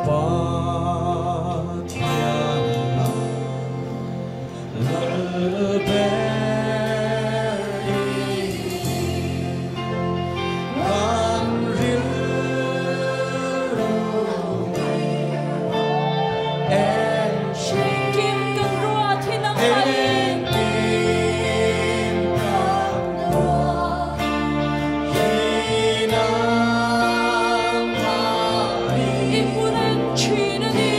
Pathian Lal ber i ni. Kan rilru en Engkim kan ruat hi nangmah in. Engkim kan ruat hi nangmah in. I hmu reng thin a ni.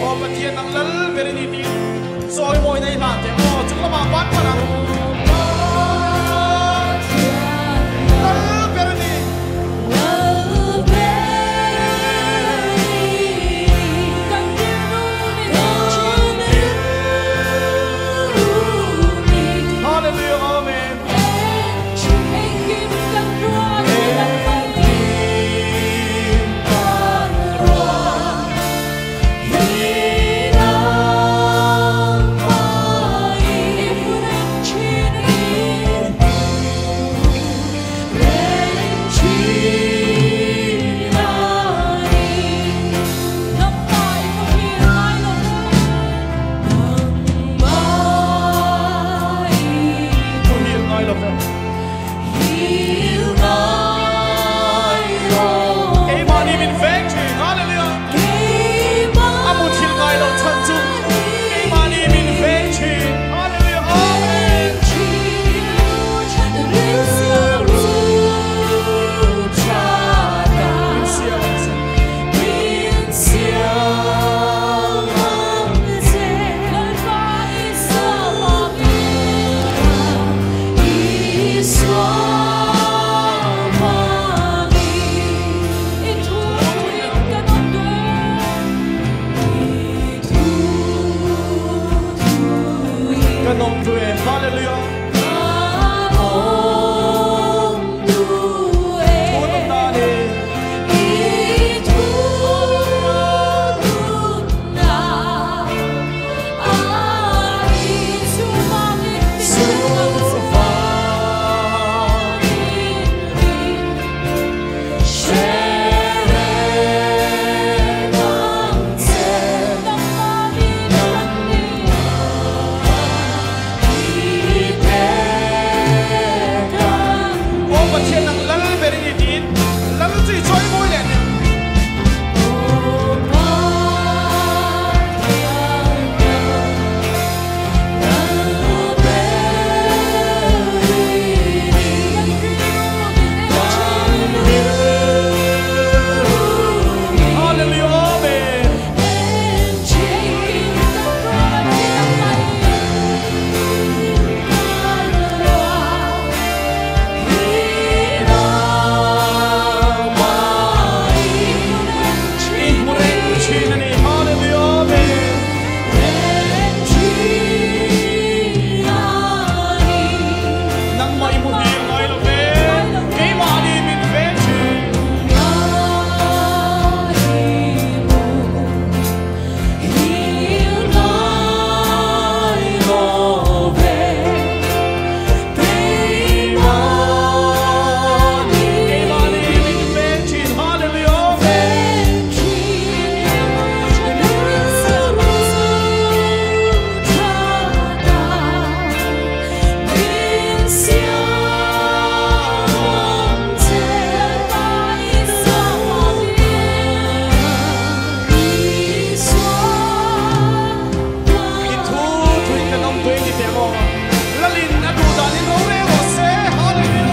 Aw Pathian nang lal ber i ni tiin chawimawi na i hlan teh aw chung lamah van phan ang. Lal ber i ni. Hallelujah Amen. Muhil ngai lo ve. Keimahni min veng thin. Hallelujah. A muthil ngai lo chhan chu keimahni min veng thin. Hallelujah. Amen. Min siam ang che. Kan awm tu e. Hallelujah. Thu nunna a ni. Aw Pathian nang lal ber i ni tiin lal chu i chawimawi leh nia. Hallelujah Amen. I hmu reng thin a ni. Hallelujah Amen. Nangmah i muhil ngai lo ve. Keimahni min veng thin. Keimahni min veng thin. Hallelujah Amen. I thu thuin kan awm tuin i teh maw? Lalin a duh danin rorel rawh se. Hallelujah.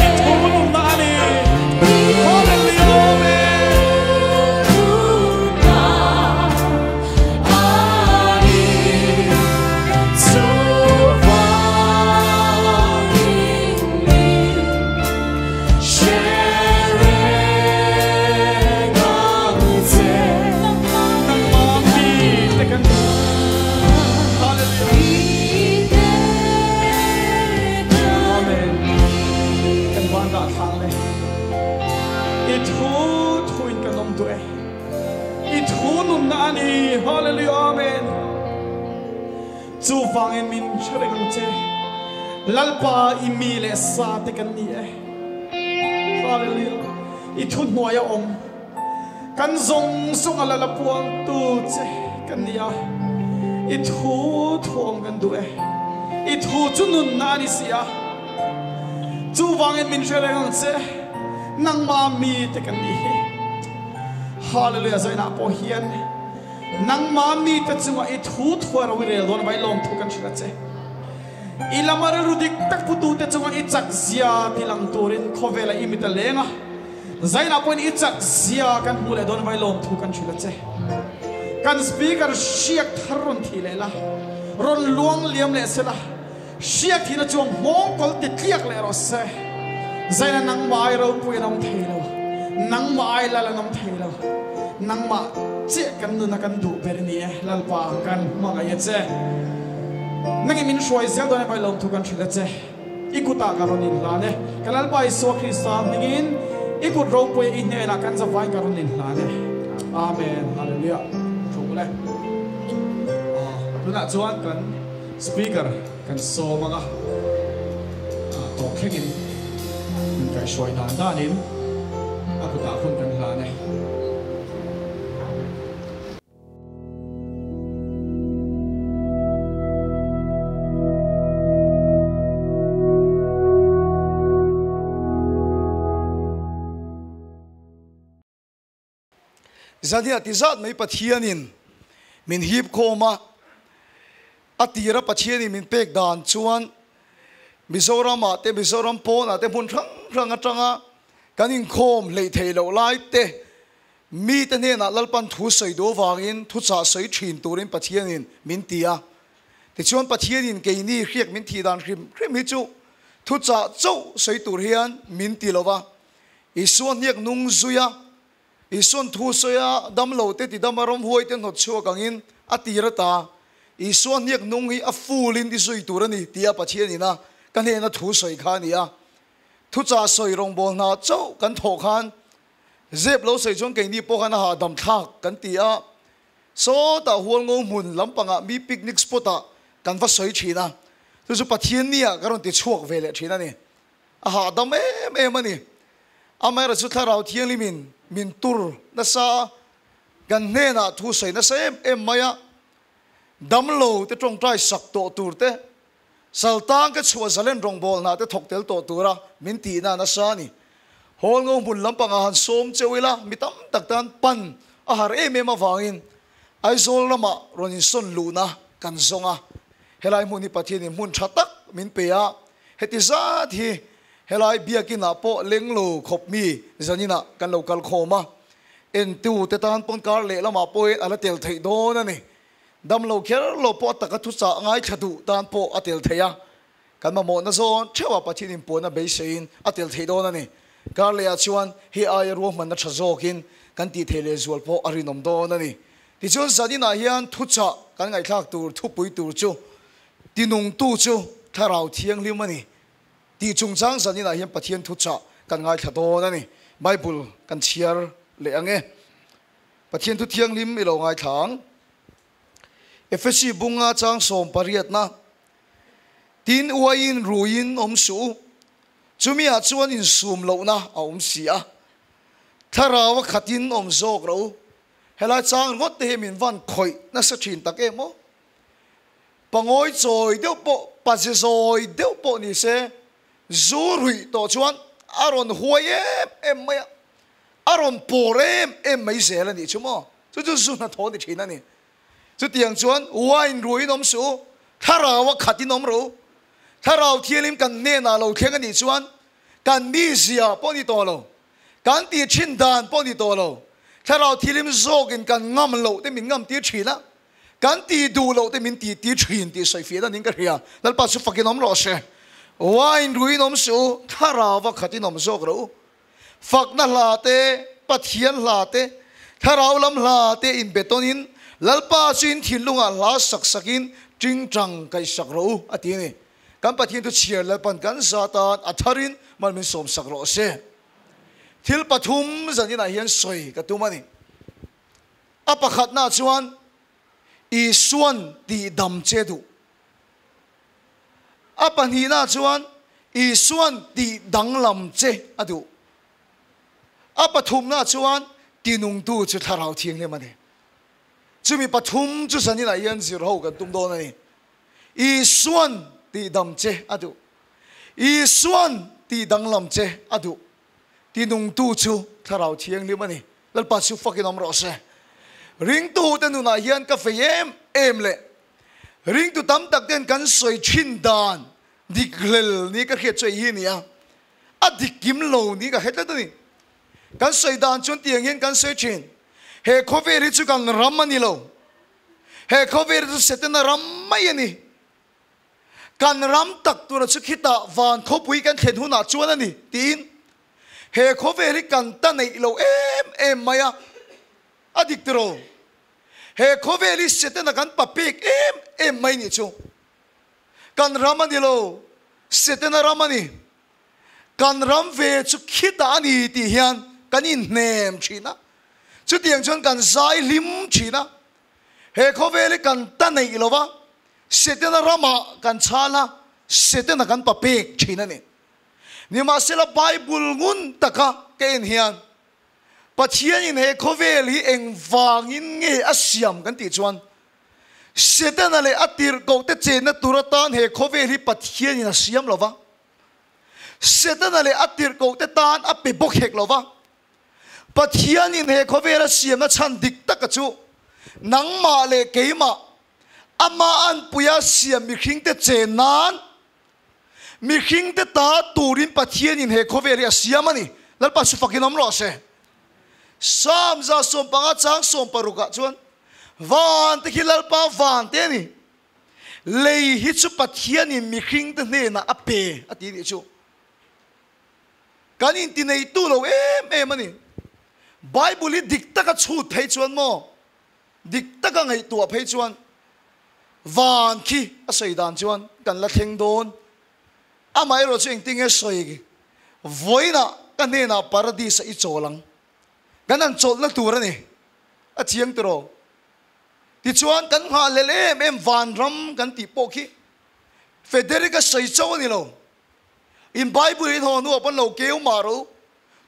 I thu nunna a ni. Hallelujah. Amen. Nangmah mi te kan duh. Hallelujah. Amen. Kan van dah thlang le. I thu thuin kan awm duh e. I thu nunna a ni. Hallelujah Amen. Chuvangin min hre reng ang che. Lalpa i mi leh sa te kan ni e. Hallelujah. I thuhnuai a awm. Kan zawng zawng a lala puangtu che kan ni a. I thu thuawm kan duh e. I thu chu nunna a ni si a. Chuvangin min hre reng ang che. Nangmah mi te kan nih hi. Hallelujah Zainah pawh hian nangmah mi te chungah i thu thua ro i rel dawn vai lawm thu kan hrilh a che. I lama rilru dik tak putute chungah i chak zia ti lang turin khawvela i mit a leng a. Zainah pawhin i chak zia kan hmuh leh dawn vai lawm thu kan hrilh a che. Kan speaker hriak thar rawn thih leh la, rawn luang liam leh se la, Hriat thihna chuan nghawng kawl ti tliak leh rawh se. Zaina nangmah ai ropui an awm thei lo, nangmah ai lal an awm thei lo. Nangmah chiah kan nuna kan duh ber i ni e, Lalpa kan hmangaih a che. Nangin min hruai zel dawn emaw i lawmthu kan hrilh a che. I kutah ka rawn inhlan e. Ka Lalpa Isua Krista hmingin i kut ropui i hnenah kan zavai ka rawn inhlan e. Amen. Hallelujah. Thu le. Tunah chuan kan. Speaker kan sawm ang a, tawp thlengin min kaihhruai dan danin a kutah hun kan hlan e. Zania ti zat mai Pathianin min hip khawm a, a tira Pathianin min pek dan chuan Mizoramah te Mizoram pawnah te hmun hrang hrang atanga kan inkhawm hleih theih loh lai te mite hnenah Lalpan thu sawi duh avangin thuchah sawi thin turin Pathianin min ti a. Tichuan Pathianin keini hriak min thih dan hrim hrim hi chu thuchah chauh sawi tur hian min ti lo va, Isua hniak nung zui a, Isua'n thu sawi a, dam lo te ti dam a ramhuai te hnawt chhuak angin a tir ata Isua hniak nung hi a full in i zui tur a ni tia Pathian in a ka hnena thu sawi kha a ni a. Thuchah sawi rawngbâwl hna chauh kan thawh khan zep lo sawi chuan keini pawh khan a hahdam thlak kan ti a. Sawtah Hualngo hmun lampangah mi picnic spot ah kan va sawi thin a, chu chu Pathian ni ah ka rawn ti chhuak ve leh thin a ni. A hahdam em em a ni. Amaherawhchu chu Thlarau Thianghlimin min tur nasa a, kan hnenah thu sawi nasa em em mai a, damlo te tawngtai sak tawh tur te, saltang ka chhuah zalen rawngbâwl hna te thawk tel tawh tura min tihna nasa a ni. Hall ngo hmun lampangah han sawm cheu ila mi tam tak tan pan a har em em avangin Aizawl ramah rawn insawn luhna kan zawng a, helai hmun hi Pathianin hmun tha tak min pe a, heti zat hi helai biakinah pawh leng lo khawp mi zaninah kan lo kal khawm a, entu te tan pawn kar lehlamah pawhin a la tel theih dawn a ni. Damlo kher lo pawh a taka thuchah ngaithla duh tan pawh a tel theih a, kan mamawhna zawn theuhah Pathianin puanna beiseiin a tel theih dawn a ni. Kar lehah chuan hei aia ruahmanna tha zawkin kan tih theih leh zual pawh a rinawm dawn a ni. Tichuan zaninah hian thuchah kan ngaihthlak tur thupui tur chu tinungtu chu Thlarau Thianghlim a ni tih chungchang zaninah hian Pathian thuchah kan ngaithla dawn a ni. Bible kan chhiar leh ang e. Pathian thu thianghlim i lo ngaithla ang. Efesi bunga chang 18na Tin uaiin ruiin awm suh u, chumiah chuan insum lohna a awm si a, Thlarau a khatin awm zawk rawh u. Helai chang ringawt te hi min van khawih nasa thin tak em aw. Pangawi chawi deuh pawh, paze zawi deuh pawh ni se, zu ruih tawh chuan a rawn huai em em mai a, a rawn pawr em em mai zel a nih chu maw. Chu chu zu hnathawh a ni thin a ni. Chutiang chuan wine ruiin awm suh u, thlarau a khatin awm rawh u. Thlarau thianghlim kan hnenah lo thleng a nih chuan kan mizia pawh ni tawh lo, kan tih thin dan pawh ni tawh lo, thlarau thianghlim zawkin kan ngam loh te min ngam tir thin a, kan tih duh loh te min tih tir thin tih sawi fiah danin ka hria. Lalpa chu fakin awm rawh se. Wine ruiin awm suh u, thlarau a khatin awm zawk rawh u. Fakna hla te, Pathian hla te, Thlarau lam hla te in betawnin Lalpa chu in thinlungah hla sak sakin tingtang kaihsak rawh u, a ti a ni. Kan Pathian thu chhiar Lalpan kan za tan a tharin mal min sawmsak rawh se. Thil pathum zaninah hian sawi ka tum a ni. A pakhatna chuan Isuan tihdam che duh. A pahnihna chuan Isuan tihdanglam che a duh. A pathumna chuan tinungtu chu Thlarau Thianghlim a ni. Chumi pathum chu zaninah hian zir ho kan tum dawn a ni. Isuan tihdam che a duh. Isuan tihdanglam che a duh. Tinungtu chu Thlarau Thianghlim a ni. Lalpa chu fakin awm rawh se. Ringtute nunah hian ka fei em em leh ringtu tam tak ten kan sawi thin dan dik hlel ni ka hriat chu ei hi a ni a, a dik kim lo ni ka hre tlat a ni. Kan sawi dan chuan tiang hian kan sawi thin, he khawvel hi chu kan ram a ni lo, he khawvel hi chu Setana ram mai a ni. Kan ram tak tura chu khitah van khawpui kan thlen hunah chuan a ni tiin he khawvel hi kan ta neih lo em em mai a, a dik tiraw? He khawvel hi Setana kan pa pek em em mai nih chu. Kan ram a ni lo, Setana ram a ni. Kan ram ve chu khitah a ni tih hian kan inhnem thin a, chutiang chuan kan zai hlim thin a. He khawvel hi kan ta neih lo va, Setana ramah kan chhal a, Setana kan pa pek thin a ni. Nimahsela Bible ngun taka ka en hian Pathianin he khawvel hi engvangin nge a siam kan tih chuan Setana leh a tirhkohte chenna tur atan he khawvel hi Pathianin a siam lo va, Setana leh a tirhkohte tan a pe bawk hek lo va. Pathianin he khawvela siamna chhan dik taka chu nangmah leh keimah, amah anpuia siam mihringte chen nan, mihringte ta turin Pathianin he khawvel hi a siam a ni. Lalpa chu fakin awm rawh se. Psalm 115 chang 16 ah chuan, Van te khi Lalpa van te a ni, lei hi chu Pathianin mihringte hnenah a pe a ti nih chu. Kan intineitu lo em em a ni. Bible hi dik taka chhut phei chuan maw, dik taka ngaihtuah phei chuan van khi a sawi dan chuan kan la thleng dawn. Amaherawh chu engtin nge sawi vawiinah ka hnenah paradis-a i chawl ang. Kan han chawlhna tur a ni. A chiang tiraw? Tichuan kan nghahhlelh em em vanram kan tih pawh khi Federica sawi chauh a ni lo. In Bible in haw hnuah pawn lo keu mah ro.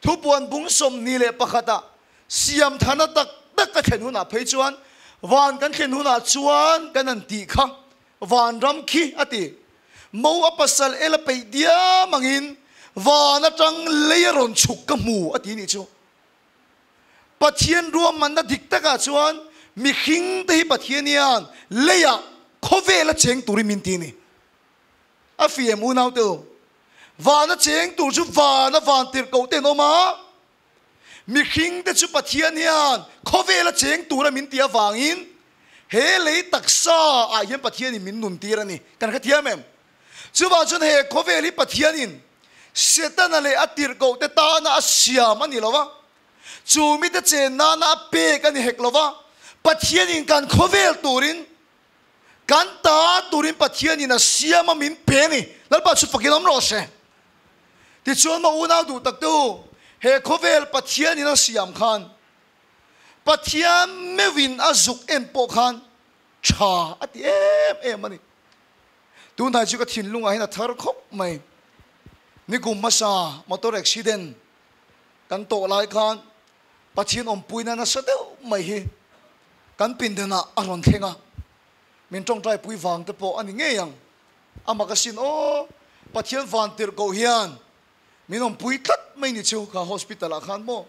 Thupuan bung 21 ah siam thana tak tak ka thlen hunah phei chuan van kan thlen hunah chuan kan han tih kha vanram khi a ti. Mo a pasal el a peih diam angin van atang lei a rawn chhuk ka hmu a ti nih chu. Pathian ruahmanna dik takah chuan mihring te hi Pathian hian leiah khawvel a cheng turin min ti a ni. A fiam unaute u, vana cheng tur chu vana van tirhkoh te an awm a, mihringte chu Pathian hian khawvela cheng tura min tih avangin he lei taksa ah hian Pathianin min nun tir a ni. Kan hrethiam em? Chuvang chuan he khawvel hi Pathianin Setana leh a tirhkoh te tana a siam a ni lo va, chu mite chen nana a pek a ni hek lo va, Pathianin kan khawvel turin Kan ta turin Pathianin a siam a min pe a ni. Lalpa chu fakin awm rawh se. Tichuan maw unau duh tak te u, he khawvel Pathianin a siam khan Pathian meuhin a zuk en pawh khan tha a ti em em a ni. Tunhnai chu ka thinlungah hian a thar khawp mai. Nikum hmasa motor accident kan tawh lai khan Pathian awmpuina nasa deuh mai hi kan pindanah a rawn thleng a, min tawngtai pui vang te pawh a ni ngei ang. A mak asin aw, Pathian van tirh koh hian min awmpui tlat mai ni chu kha hospital ah khan maw.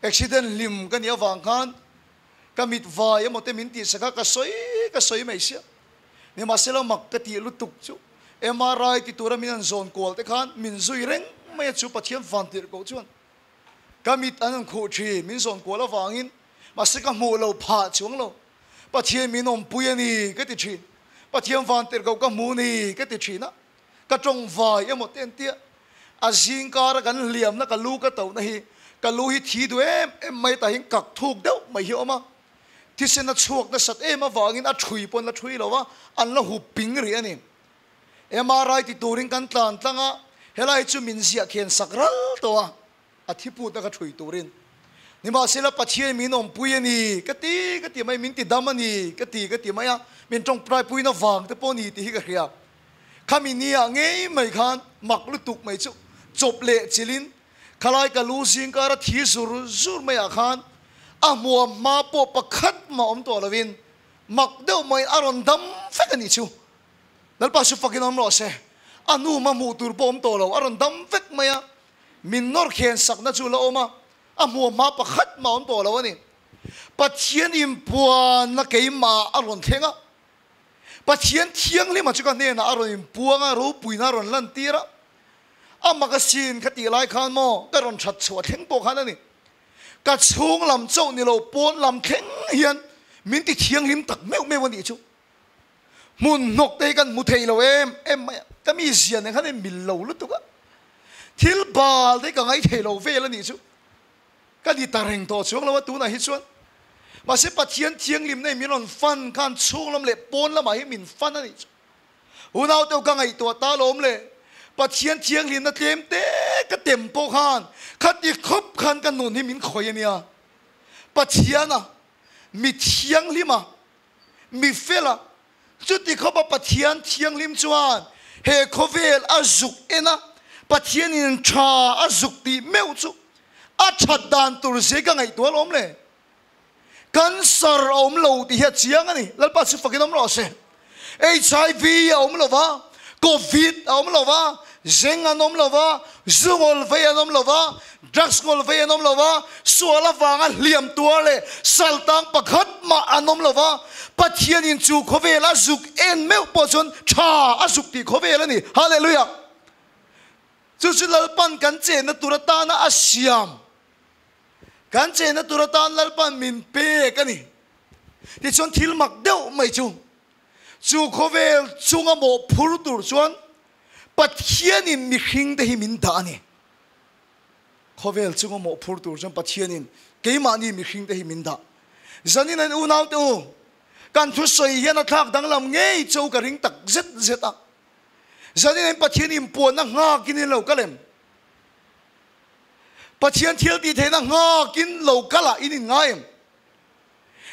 Accident hlim ka nih avang khan ka mit vai emaw te min tihsak a, ka sawi ka sawi mai sia. Nimahsela mak ka tih lutuk chu MRI ti tura min an zawn kual te khan min zui reng mai a chu Pathian van tirh koh chuan. Ka mit an rawn khuh thin, min zawn kual avangin, mahse ka hmuh lo phah chuang lo. Pathian min awmpui a ni ka ti thin, Pathian van tirhkoh ka hmu ni ka ti thin a, ka tawng vai emaw te an tia. A zing kara kan hliamna ka lu ka tohna hi, ka lu hi thi duh em em mai tah hian kak thuk deuh mai hi a awm a, thisen a chhuak nasat em avangin a thui pawh an la thui lo a, an la hup ping rih a ni. MRI ti turin kan tlan tlang a, helai chu min ziah khian sak ral tawh a, a thi put a ka thui turin. Nimahsela Pathian min awmpui a ni ka ti ka ti mai, min ti dam a ni ka ti ka ti mai a, min tawngtaipuina vang te pawh a ni tih hi ka hria. Khami nia ngei mai khan mak lutuk mai chu chawp leh chilhin khalai ka lu zingkar a thi zur zur maiah khan a hmuam hma pawh pakhat mah awm tawh lovin mak deuh mai a rawn dam vek a nih chu. Lalpa chu fakin awm rawh se. A hnu hma hmuh tur pawh awm tawh lo, a rawn dam vek mai a, min nawr khen sakna chu la awm a, a hmuam hma pakhat mah awm tawh lo a ni. Pathian inpuanna keimah a rawn thleng a, Pathian thianghlima chu ka hnenah a rawn inpuang a, ropuina a rawn lantir a. A mak asin ka tih lai khan maw ka rawn that chhuah thleng pawh khan a ni. Ka chhung lam chauh ni lo pawn lam thleng hian min ti thianghlim tak meuh meuh a nih chu. Hmun hnawk te hi kan hmu thei lo em em mai a, ka mi zia nen khan in mil lo lutuk a. Thil bal te hi ka ngaithei lo vel a nih chu. Ka ni ta reng tawh chuang lo a tunah hi chuan. Mahse Pathian thianghlimna in min rawn fan khan chhung lam leh pawn lamah hi min fan a nih chu. Unau teuh ka ngaihtuah ta alawm le. Pathian thianghlimna tlem te ka tem pawh khan khati khawp khan ka nun hi min khawih a nia. Pathiana mi thianghlima mi fela chuti khawpa Pathian thianghlim chuan he khawvel a zuk en a, Pathianin tha a zuk tih meuh chu a that dan tur zia ka ngaihtuah alawm le. Cancer a awm lo tih hi a chiang a ni. Lalpa chu fakin awm rawh se. HIV a awm lo va, Covid a awm lo va, zeng an awm lo va, zu ngawl vei an awm lo va, drugs ngawl vei an awm lo va, sual avanga hliam tuar leh sal tang pakhat mah an awm lo va, Pathianin chu khawvel a zuk en meuh pawh chuan tha a zuk tih khawvel a ni. Hallelujah! Chu chu Lalpan kan chenna tur atana a siam, kan chenna tur atan Lalpan min pek a ni. Tichuan thil mak deuh mai chu, chu khawvel chunga mawhphur tur chuan Pathianin mihringte hi min dah a ni. Khawvel chunga mawhphur tur chuan Pathianin keimahni mihringte hi min dah. Zanin an unaute u, kan thusawi hian a thlak danglam ngei chu ka ring tak zet zet a. Zanin an Pathian inpuanna nghakin in lo kal em? Pathian thil tih theihna nghakin lo kalah in inngai em?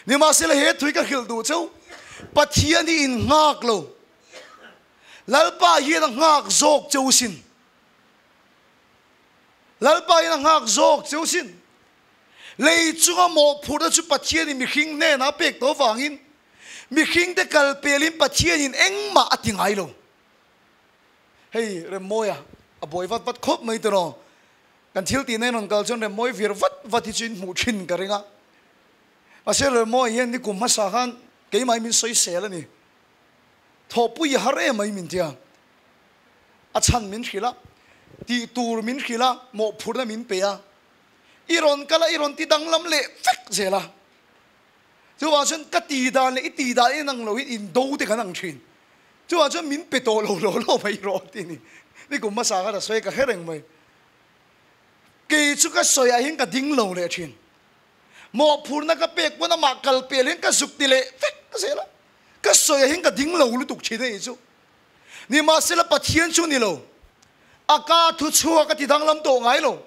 Nimahsela he thui ka hrilh duh cheu, Pathian hi in nghak lo. Lalpa hian a nghak zawk cheu sin. Lalpa hian a nghak zawk cheu sin. Lei chunga mawhphurhna chu Pathianin mihring hnenah a pek tawh avangin mihringte kal pelin Pathianin engmah a ti ngai lo. Hei Remmawia a buai vat vat khawp mai tiraw. Kan thil tihna in rawn kal chuan Remmawi vir vat vat hi chu in hmuh thin ka ring a. Mahse Remmawi hian nikum hmasa khan keimah hi min sawi sel a ni. Thawhpui i har em mai min tia. A chhan min hrilh a, tih tur min hrilh a, mawhphurhna min pe a. I rawn kal a, i rawn ti danglam leh vek zel a. Chuvang chuan ka ti dan leh i ti dan inang lo hian indo te kan ang thin. Chuvang chuan min pe tawh lo lo lo mai rawh ti ni. Nikum hmasa khan a sawi ka hre reng mai. Kei chu ka sawi ah hian ka ding lo leh thin. Mawhphurhna ka pek pawn amah kal pel hian ka zuk ti leh vek zel a. Ka sawi ah hian ka ding lo lutuk thin a nih chu. Nimahsela Pathian chu ni lo. A ka thu chhuak a ti danglam tawh ngai lo.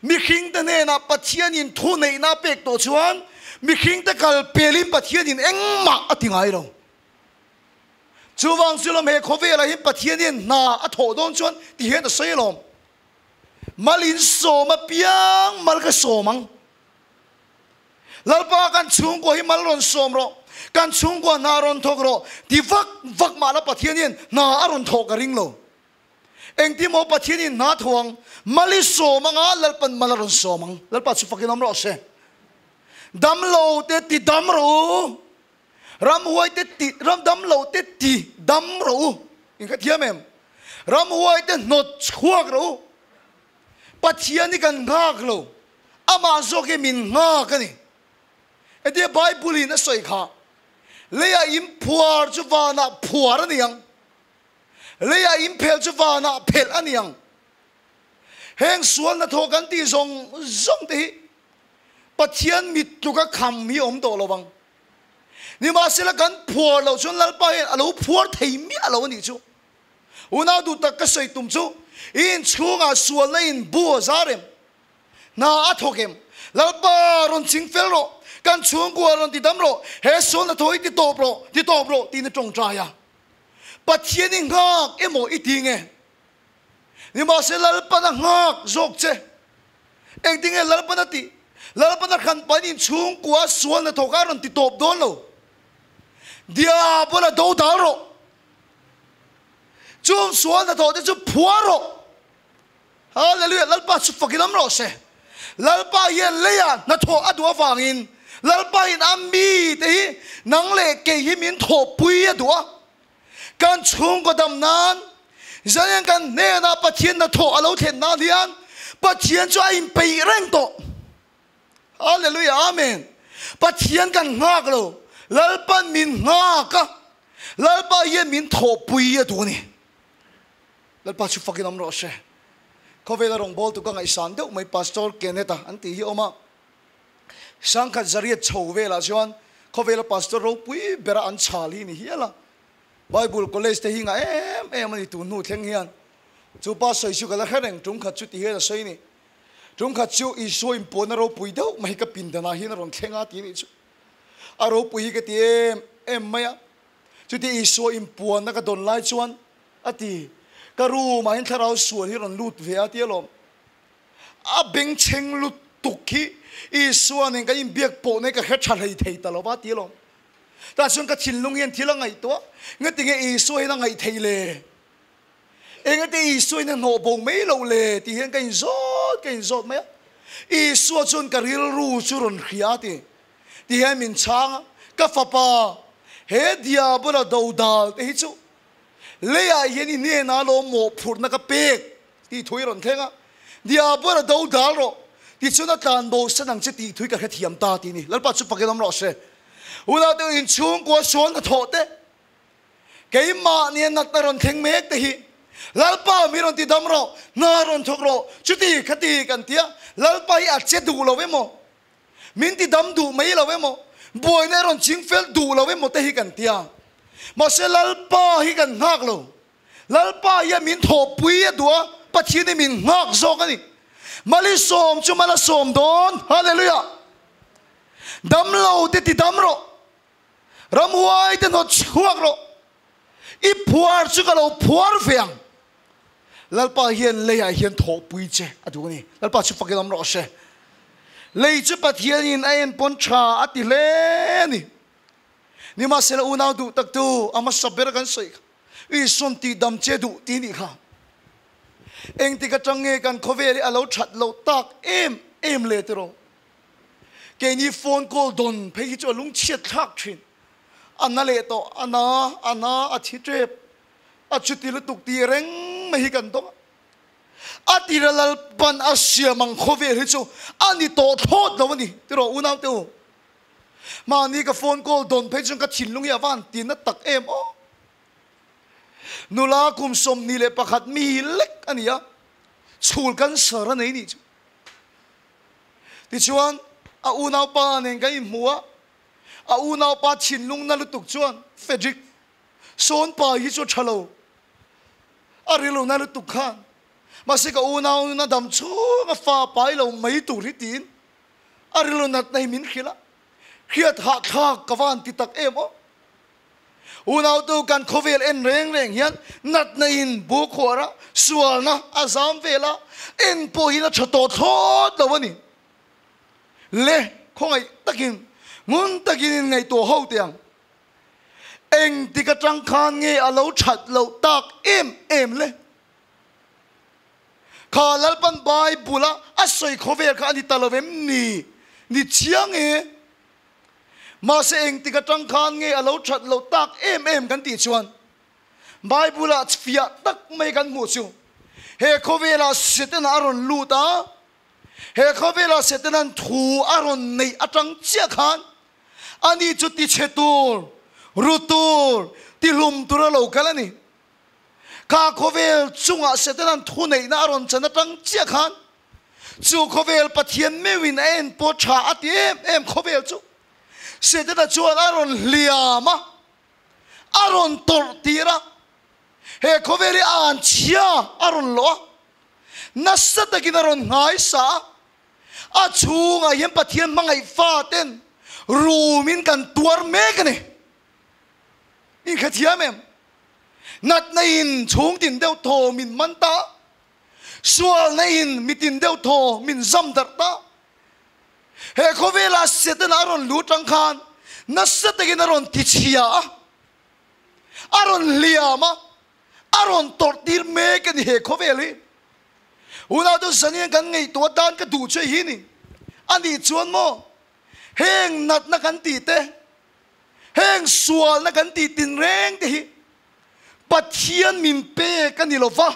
Mihringte hnenah Pathianin thu neihna a pek tawh chuan mihringte kal pelin Pathianin engmah a ti ngai lo. Chuvang chu lawm he khawvelah hian Pathian hian hna a thawh dawn chuan ti hian a sawi alawm. Mal in sawm apiang mal ka sawm ang. Lalpa kan chhungkua hi mal rawn sawm rawh, kan chhungkua hna rawn thawk rawh ti vak vak mah la Pathian hian hna a rawn thawh ka ring lo. Engtimaw Pathian in hna tho ang, mal i sawm anga Lalpan mal a rawn sawm ang. Lalpa chu fakin awm rawh se. Damlo te ti dam rawh u. Ramhuai te ti ram damlo te ti dam rawh u. In kha thiam em? Ramhuai te hnawt chhuak rawh u. Pathian hi kan nghak lo. Amah zawk hi min nghak a ni. Hetia Bible in a sawi kha, Leiah in phuar chu vanah phuar a ni ang. Leiah in phelh chu vanah phelh a ni ang. Heng sual hnathawh kan tih zawng zawng te hi Pathian mit tluka kham hi awm tawh lo vang. Nimahsela kan phuar loh chuan Lalpa hian a lo phuar thei miah lo a nih chu. Unau duh tak ka sawi tum chu i inchhungah sualna in bu a zar em? Hna a thawk em? Lalpa rawn ching fel rawh, kan chhungkua rawn ti dam rawh, he sual hnathawh hi ti tawp rawh, ti tawp rawh tiin a tawngtai a. Pathian i nghak emaw i ti nge? Nimahse Lalpan a nghak zawk che. Engtinge Lalpan a tih? Lalpan a hran pahin in chhungkua sual hnathawk a rawn ti tawp dawn lo. Diabol a do dal rawh. Chung sual hnathawh te chu phuar rawh. Hallelujah! Lalpa chu fakin awm rawh se. Lalpa hian leiah hnathawh a duh avangin Lalpa in a mi te hi nang leh kei hi min thawhpui a duh a. Kan chhungkaw dam nan Zanian kan hnenah Pathian hnathawh a lo thlen nan hian Pathian chu a inpeih reng tawh. Hallelujah! Amen! Pathian kan nghak lo, Lalpan min nghak a, Lalpa hian min thawhpui a duh a ni. Lalpa chu fakin awm rawh se. Khawvela rawngbawltu ka ngaihsan deuh mai Pastor Kenneth-a an tih hi a awm a. Sangkhat zariat chho velah chuan khawvela pastor ropui bera an chhal hi ni hial a. Bible college te hi ngah em em a ni tun hnu thleng hian. Chu pa sawi chu ka la hre reng tum khat chu ti hian a sawi ni. Tum khat chu Isua inpuanna ropui deuh mai ka pindanah hian a rawn thleng a ti a nih chu. A ropui hi ka ti em em mai a. Chuti Isua inpuanna ka dawn lai chuan a ti, Ka room ah hian thlarau sual hi rawn lut ve a ti alawm. A bengchheng lutuk hi Isua nen kan inbiak pawh nei ka hre tha hlei thei ta lo va ti alawm. Tah chuan ka thinlung hian thil a ngaihtuah, Ngatinge Isua hian a ngaih theih le? Engate Isua in a hnawh bo mai loh le tih hian ka inzawt ka inzawt mai a. Isua chuan ka rilru chu rawn hria a ti. Ti hian min chhang a, Ka fapa, he diabola dodal te hi chu leiah hian i hnenah lawm mawhphurhna ka pek tih thu i rawn thleng a. Diabola dodal rawh, tichuan a tlan bo san ang che tih thu hi ka hrethiam ta tih a ni. Lalpa chu pakin awm rawh se. Unaute inchhungkua sual hnathawh te, Keimah nia natna rawn thleng mek te hi Lalpa mi rawn ti dam rawh, hna rawn thawk rawh, chuti khati kan ti a, Lalpa hi a che duh lo emaw, min ti dam duh mai lo emaw, buaina i rawn ching fel duh lo emaw te hi kan ti a. Mahse Lalpa hi kan nghak lo. Lalpa hian min thawhpui a duh a, Pathian hi min nghak zawk a ni. Malisawm chu mal a sawm dawn, Hallelujah! Dam lo te ti dam rawh. Ramhuai te hnawt chhuak rawh, i phuar chu ka lo phuar ve ang. Lalpa hian leiah hian thawhpui che a duh a ni. Lalpa chu fakin awm rawh se. Lei chu Pathianin a enpawn tha a ti hle a ni. Nimahsela unau duh taktu a hmasa ber kan sawi kha, Isuan tihdam che duh tih nih kha. Engtik atang nge kan khawvel hi a lo that loh tak em em le tiraw? Keini phone call dawn phei hi chu a lungchhiat thlak thin. A na leh tawh, a na, a na, a thi tep, a chuti lutuk tih reng mai hi kan dawng a. A tira Lalpan a siam ang khawvel hi chu a ni tawh thlawt lo a ni tiraw unaute u. Mahni ka phone call dawn phei chuan ka thinlung hi a van ti na tak em aw. Nula kum 21 mi lek a ni a, chhul cancer a nei nih chu. Tichuan, a unaupa nen kan inhmu a, a unaupa thinlung na lutuk chuan, Frederick, sawn pa hi chu a tha lo, a rilru na lutuk khan, mahse ka unau na dam chhung a fa pai lo mai tur hi tiin a rilru natna hi min hrilh a, hriat hahthlak ka van ti tak em aw. Unautu kan khawvel en reng reng hian natna in bu khuar a, sualna a zam vel a, en pawh hian a tha tawh thlawt lo a ni. Le, khawngaih takin, ngun takin in ngaihtuah ho teh ang. Engtik atang khan nge a lo that loh tak em em le? Kha Lalpan Bible a a sawi khawvel kha a ni ta lo em ni? Ni chiang e. Mahse engtik atang khan nge a lo that loh tak em em kan tih chuan Bible ah fiah tak mai kan hmuh chu he khawvelah Setana a rawn lut a, he khawvelah Setana'n thu a rawn neih atang chiah khan ani chu tichhe tur, ru tur, tihlum tur a lo kal a ni. Kha khawvel chungah Setana'n thu neihna a rawn chan atang chiah khan Chu khawvel Pathian meuhin a en pawh tha a ti em em khawvel chu Setana chuan a rawn hliam a, a rawn tawrh tir a, he khawvel hi an chhia a rawn lawh a, nasa takin a rawn nghaisa a. A chhungah hian Pathian hmangaih faten rumin kan tuar mek a ni. Inkhathiam em? Natna in chhung tin deuh thaw min man ta, sualna in mitin deuh thaw min zam darh ta. He khawvela Setana a rawn lut ang khan nasa takin a rawn tichhia a, a rawn hliam a, a rawn tawrh tir mek a ni he khawvel hi. Unau chu zanian kan ngaihtuah atan ka duh che hi ni. A nih chuan maw heng natna kan tih te, heng sualna kan tih tinreng te hi Pathian min pek a ni lo va,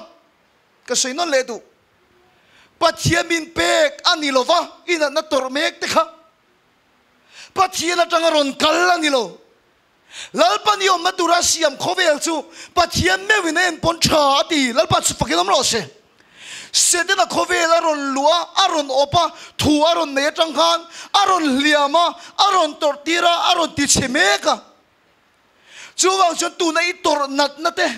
ka sawi nawn leh duh. Pathian min pek a ni lo va, i natna tawrh mek te kha Pathian atanga rawn kal a ni lo. Lalpa ni awmna tura siam khawvel chu Pathian meuhin a enpawn tha a ti. Lalpa chu fakin awm rawh se. Setana khawvel a rawn luh a, a rawn awp a, thu a rawn nei atang khan a rawn hliam a, a rawn tawrh tir a, a rawn ti chhe mek a. Chuvang chuan tuna i tawrh natna te,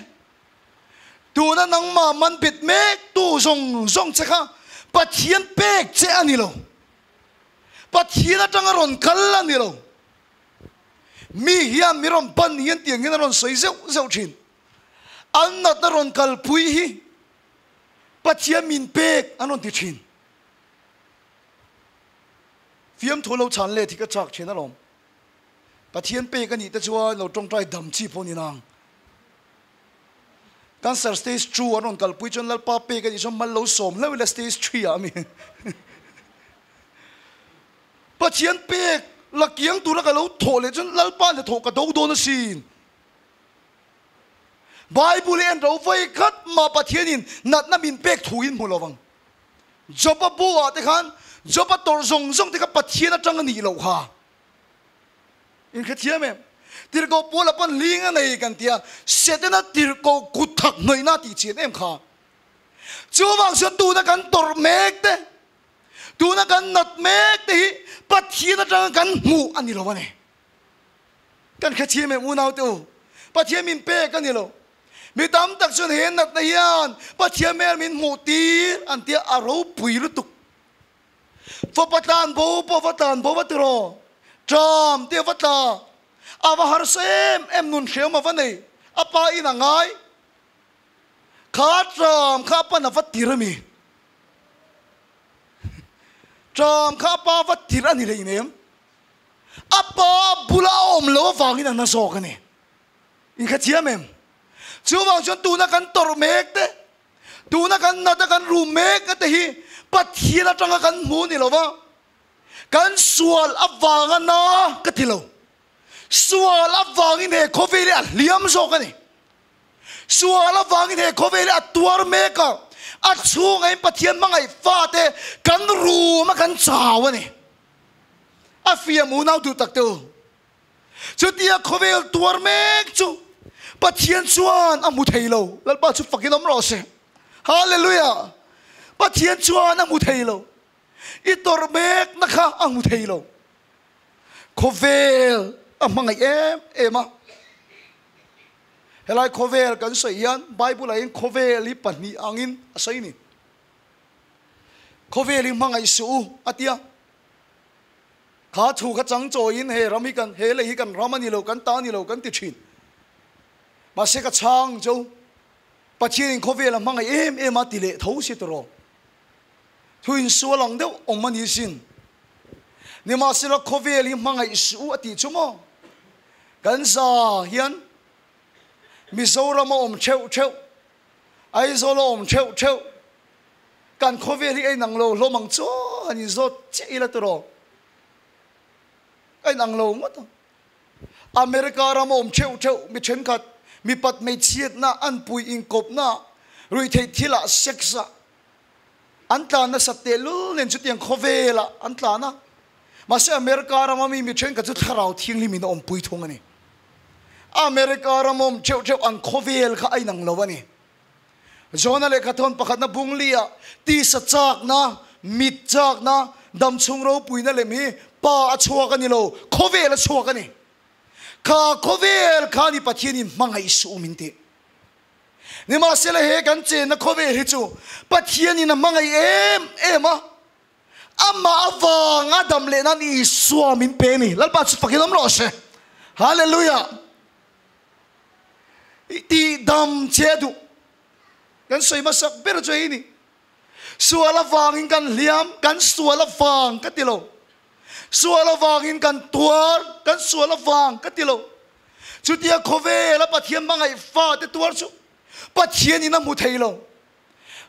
tuna nangmah man bet mek tu zawng zawng che kha Pathian pek che a ni lo. Pathian atanga rawn kal a ni lo. Mi hian mi rawn ban hian tiang hian a rawn sawi zeuh zeuh thin. An natna rawn kalpui hi Pathian min pek an rawn ti thin. Fiamthu lo chhan let hi ka chak thin alawm. Pathian pek a nih te chuan lo tawngtai dam chi pawh ni nang. Cancer stage 2 an rawn kalpui chuan Lalpa pek a nih chuan mal lo sawm hlauh ila stage 3 ah ami. Pathian pek la kiang tura ka lo thawh leh chuan Lalpa le thawh ka do dawn asin. Bible hi en ro vawi khat mah Pathianin natna min pek thu in hmu lo vang. Job-a bu ah te khan Job-a tawrh zawng zawng te kha Pathian atang a nih loh kha. In hrethiam em? Tirhkoh Paula pawn hling a nei kan tia, Setana tirhkoh kut thak hnawihna tih chian em kha. Chuvang chuan tuna kan tawrh mek te, Tuna kan nat mek te hi Pathian atanga kan hmuh a ni lo a ni. Kan hrethiam em unau te u? Pathian min pek a ni lo. Mi tam tak chuan he natna hian Pathian hmel min hmuh tir an tia a ropui lutuk. Fapa tlan bo pawh va tlan bo va ti raw. Tram te va tla. A va harsa em em nun hreawm a va nei. A pa in a ngai. Kha tram kha a pan a va tir a mi. Ṭam kha a pa va tirh a ni leh inem. A pa bula a awm lo avangin a na zawk a ni. In kha thiam em? Chuvang chuan tuna kan tawrh mek te, tuna kan nat a kan rum mek a te hi Pathian atanga kan hmu ni lo va, kan sual avanga na ka ti lo. Sual avangin he khawvel hi a hliam zawk a ni. Sual avangin he khawvel hi a tuar mek a, a chhungah in Pathian hmangaih fate kan rum a kan chau a ni. A fiam unau duh tak te u. Chutia khawvel tuar mek chu Pathian chuan a hmu thei lo. Lalpa chu fakin awm rawh se. Hallelujah! Pathian chuan a hmu thei lo. I tawrh mekna kha a hmu thei lo. Khawvel a hmangaih em em a. Helai khawvel kan sawi hian Bible ah hian khawvel hi pahnih angin a sawi ni. Khawvel hi hmangaih suh u a tia. Kha thu kha chang chawiin he ram hi kan he lei hi kan ram a ni lo kan ta a ni lo kan ti thin. Mahse ka chhang chu Pathianin khawvel a hmangaih em em a ti leh tho si tawh rawh. Thu insual ang deuh awm a ni sin. Nimahsela khawvel hi hmangaih suh u a tih chu maw? Kan za hian Mizoram a awm theuh theuh, Aizawl a awm theuh theuh, kan khawvel hi a inang lo hlawm ang chu han inzawt chiah ila tiraw? A inang lo ngawt ang. America ram a awm theuh theuh mi thenkhat mipat hmeichhiatna, anpui inkawpna, ruihtheih thilah, sex ah, An tlan nasat tehlul nen chutiang khawvelah an tlan a. Mahse America rama mi mi thenkhat chu thlarau thianghlimin a awmpui thung a ni. America rama awm theuh theuh ang khawvel kha a inang lo a ni. Jona lehkha thawn pakhatna bungli-ah tisa chakna, mit chakna, damchhung ropuina lem hi pa a chhuak a ni lo, khawvel a chhuak a ni. Kha khawvel kha ni Pathianin hmangaih suh u min tih. Nimahsela he kan chenna khawvel hi chu Pathianin a hmangaih em em a. Amah avanga dam leh nan Isua min pe a ni. Lalpa chu fakin awm rawh se. Hallelujah. I tih dam che a duh. Kan sawi hmasak ber chu hei ni. Sual avangin kan hliam, kan sual avang ka ti lo. Sual avangin kan tuar, kan sual avang ka ti lo. Chutia khawvela Pathian hmangaih fate tuar chu Pathianin a hmu thei lo.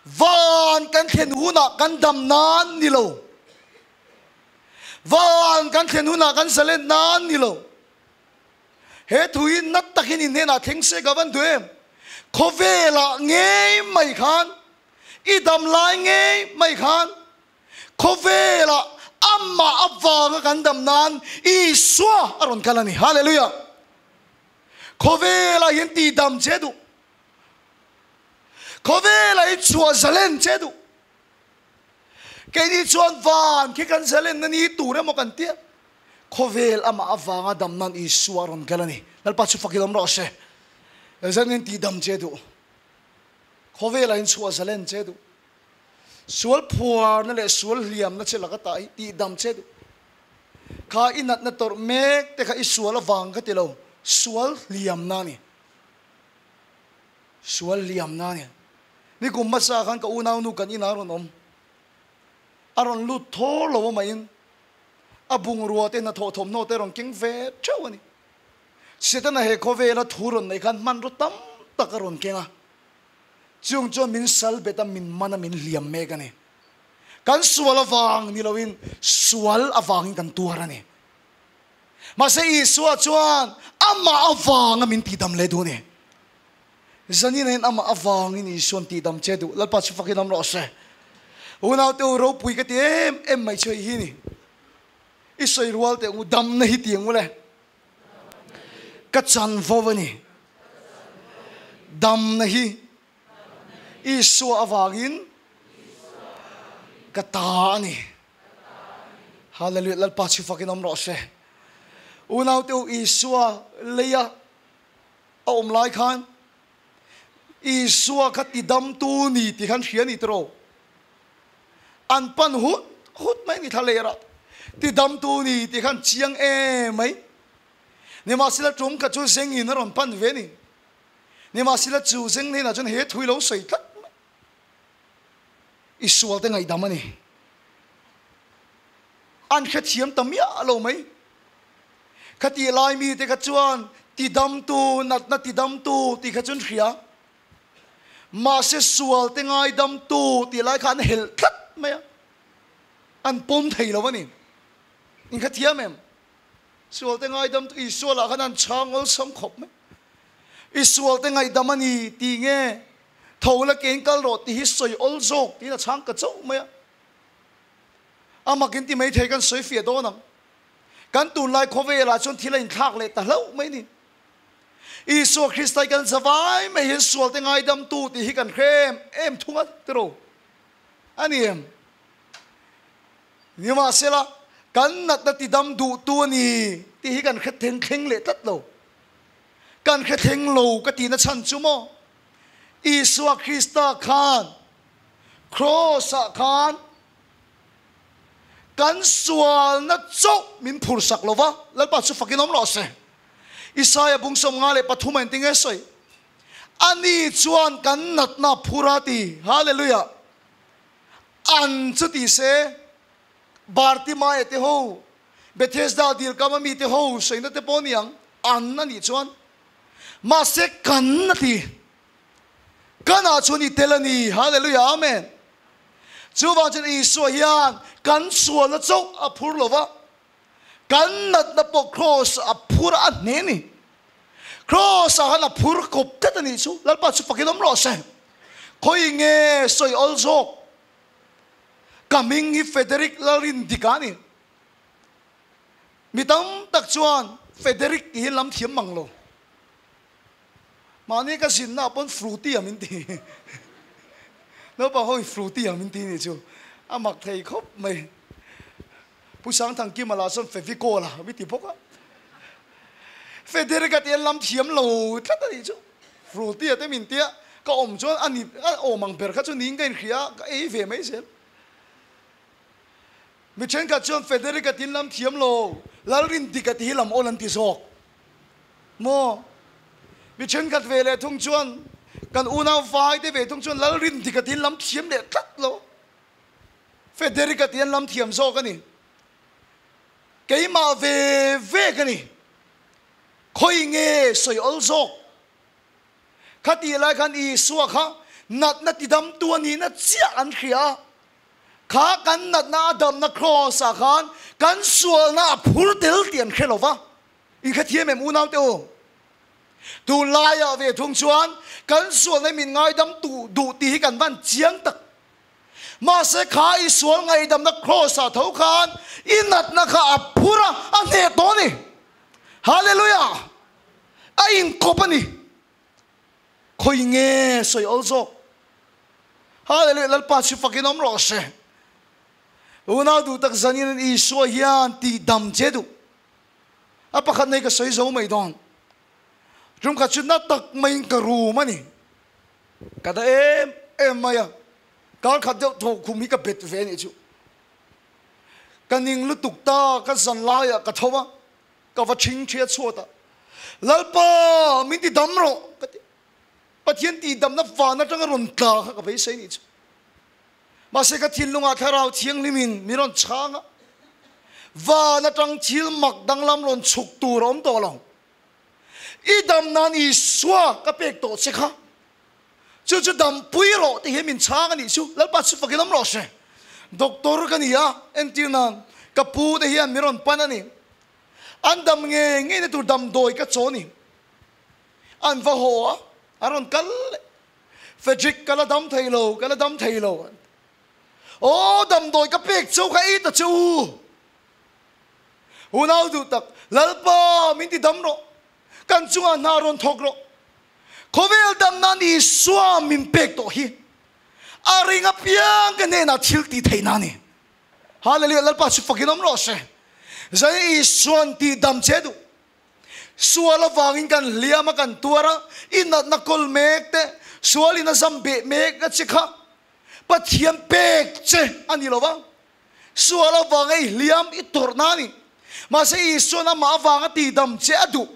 Van kan thlen hunah kan dam nan ni lo. Van kan thlen hunah kan zalen nan ni lo. He thu hi nat takin in hnenah thleng se ka van duh em? Khawvelah ngei mai khan, i dam lai ngei mai khan, khawvelah amah avanga kan dam nan Isua a rawn kal a ni. Hallelujah! Khawvelah hian tihdam che duh. Khawvelah hi chhuah zalen che duh. Keini chuan van khi kan zalen na ni tur emaw kan tia. Khawvel amah avanga dam nan Isua a rawn kal a ni. Lalpa chu fak ilawm rawh se. Zanin tih dam che duh. Khawvelah in chhuah zalen che duh. Sual phuarna leh sual hliamna che laka tah hi tih dam che duh. Kha i natna tawrh mek te kha i sual avang ka ti lo. Sual hliamna a ni. Sual liamna a ni. Nikum hmasa khan ka unaunu kan inah a rawn awm. A rawn lut thawr lo amaiin a bungrua te hnathawh thawmhnaw te a rawn keng ve theuh a ni. Setana he khawvela thu rawn nei khan hmanraw tam tak a rawn keng a. Chung chuan min sal bet a, min man a, min hliam mek a ni. Kan sual avang ni loin sual avangin kan tuar a ni. Mahse Isua chuan amah avanga min tihdam leh duh a ni. Zanina hian amah avangin Isua'n tihdam che duh. Lalpa chu fakin awm rawh se. Unaute u ropui ka ti em em mai chu hei hi ni. I sawi rual teh ang u, damna hi ti ang u le. Ka chanvo a ni. Damna hi Isua avangin ka ta a ni. Hallelujah Lalpa chu fakin awm rawh se. Unaute u Isua leia a awm lai khan Isua kha tidamtu ni tih khan hria ni tiraw? An pan hut hut mai ni thla lerah tidamtu ni tih khan chiang em mai. Nimahsela tum kha chu zengin a rawn pan ve ni. Nimahsela chu zeng hnenah chuan he thu i lo sawi tlat mai. I sual te ngaihdam a ni. An hrethiam ta miah lo mai. Khatih lai mite kha chuan tidamtu, natna tidamtu tih kha chu an hria. Mahse sual te ngaidamtu tih lai kha an helh tlat mai a. An pawm thei lo a ni. In khathiam em? Sual te ngaidamtu Isua lah khan an chhang awlsam khawp mai. I sual te ngaihdam a ni tih nge tho la kein kal rawh tih hi sawi awl zawk tiin a chhang ka chauh mai a. A makin ti mai thei kan sawi fiah dawn ang. Kan tunlai khawvelah chuan thil a inthlak leh ta hlauh mai ni. Isua Krista hi kan zavai mai hian sual te ngaidamtu tih hi kan hre em em thung a tiraw? A ni em? Nimahsela, kan natna tidam duhtu a ni tih hi kan hre thleng thleng leh tlat lo. Kan hre thleng lo ka tihna chhan chu maw? Isua Krista khan Kraws-ah khan kan sualna chauh min phursak lo va, Lalpa chu fakin awm rawh se. Isaia bung 53 a inti nge sawi? Ani chuan kan natna a phur a ti. Hallelujah! An chu ti se, Bartimaia te ho, Bethesda dil kama mi te ho sawina te pawh a ni ang, an a nih chuan. Mahse kan a ti. Kanah chuan i tel a ni. Hallelujah, Amen. Chuvang chuan Isua hian kan sualna chauh a phur lo va, kan natna pawh Kraws a phur a hne ni. Kraws ah khan a phur kawp tlat a nih chu. Lalpa chu fakin awm rawh se. Khawi nge sawi awl zawk? Ka hming hi Federick Lalrindika a ni. Mi tam tak chuan Federick tih hi lam thiam mang lo. Mahni ka zinna ah pawn Fruity a min ti. Naupang ho in Fruity a min ti nih chu a mak thei khawp mai. Pu Sangthangkima lah chuan Fevicol a mi ti bawk a. Federica tih an lam thiam lo tlat a nih chu. Fruity a te min tia ka awm chuan a ni a awm ang ber kha chu niin ka inhria a, ka ei ve mai zel. Mi thenkhat chuan Federica tin lam thiam lo, Lalrindika ti hi lam awl an ti zawk maw? Mi thenkhat ve leh thung chuan kan unau vai te ve thung chuan Lalrindika tin lam thiam leh tlat lo, Federica ti an lam thiam zawk a ni. Keimah ve ve ka ni. Khawi nge sawi awl zawk? Khatih lai khan Isua kha natna tidamtu a nihna chiah an hria a. Kha kan natna a damna kraws ah khan kan sualna a phur tel tih an hre lo va. In hrethiam em unaute u? Tunlaiah ve thung chuan kan sualna hi min ngaidam tu duh tih hi kan van chiang tak. Mahse kha i sual ngaihdamna kraws ah tho khan i natna kha a phur a, a hneh tawh a ni. Hallelujah! A inkawp a ni. Khawi nge sawi awl zawk? Hallelujah! Lalpa chu fakin awm rawh se. Unau duh tak zanin an Isua hian tih dam che duh. A pakhat nei ka sawi zo mai dawn. Tum khat chu na tak maiin ka rum a ni. Ka da em em mai a. Kar khat deuh thaw khum hi ka bet ve a nih chu. Ka ning lutuk ta, ka zan laiah ka tho a. Ka va ṭhing ṭhia chhuat a, Lalpa, min ti dam rawh, ka ti. Pathian tihdamna van aṭanga rawn tla kha ka beisei nih chu. Mahse ka thinlungah Thlarau Thianghlimin min rawn chhang a, van aṭang thil mak danglam rawn chhuk tur a awm tawh lo. I dam nan Isua ka pek tawh che kha, chu chu dampui rawh tih hian min chhang a nih chu. Lalpa chu fakin awm rawh se. Doctor ka ni a, entir nan ka pu te hian min rawn pan a ni. An dam nge ngei na tur damdawi ka chaw ni. An va haw a, an rawn kal leh. Frederick ka la dam thei lo, ka la dam thei lo. Aw damdawi ka pek cheu kha ei ta che u. Unau duh tak, Lalpa min ti dam rawh. Kan chungah hna rawn thawk rawh. Khawvel dam nan Isua min pek tawh hi a ring apiang ka hnenah thil tih theihna a ni. Hallelujah Lalpa chu fakin awm rawh se. Zai Isuan tih dam che duh. Sual avangin kan hliam a kan tuar a, i natna kawl mek te, sualin a zam beh mek a che kha Pathian pek che a ni lo va. Sual avanga i hliam i tawrhna a ni. Mahse Isuan amah avanga tih dam che a duh.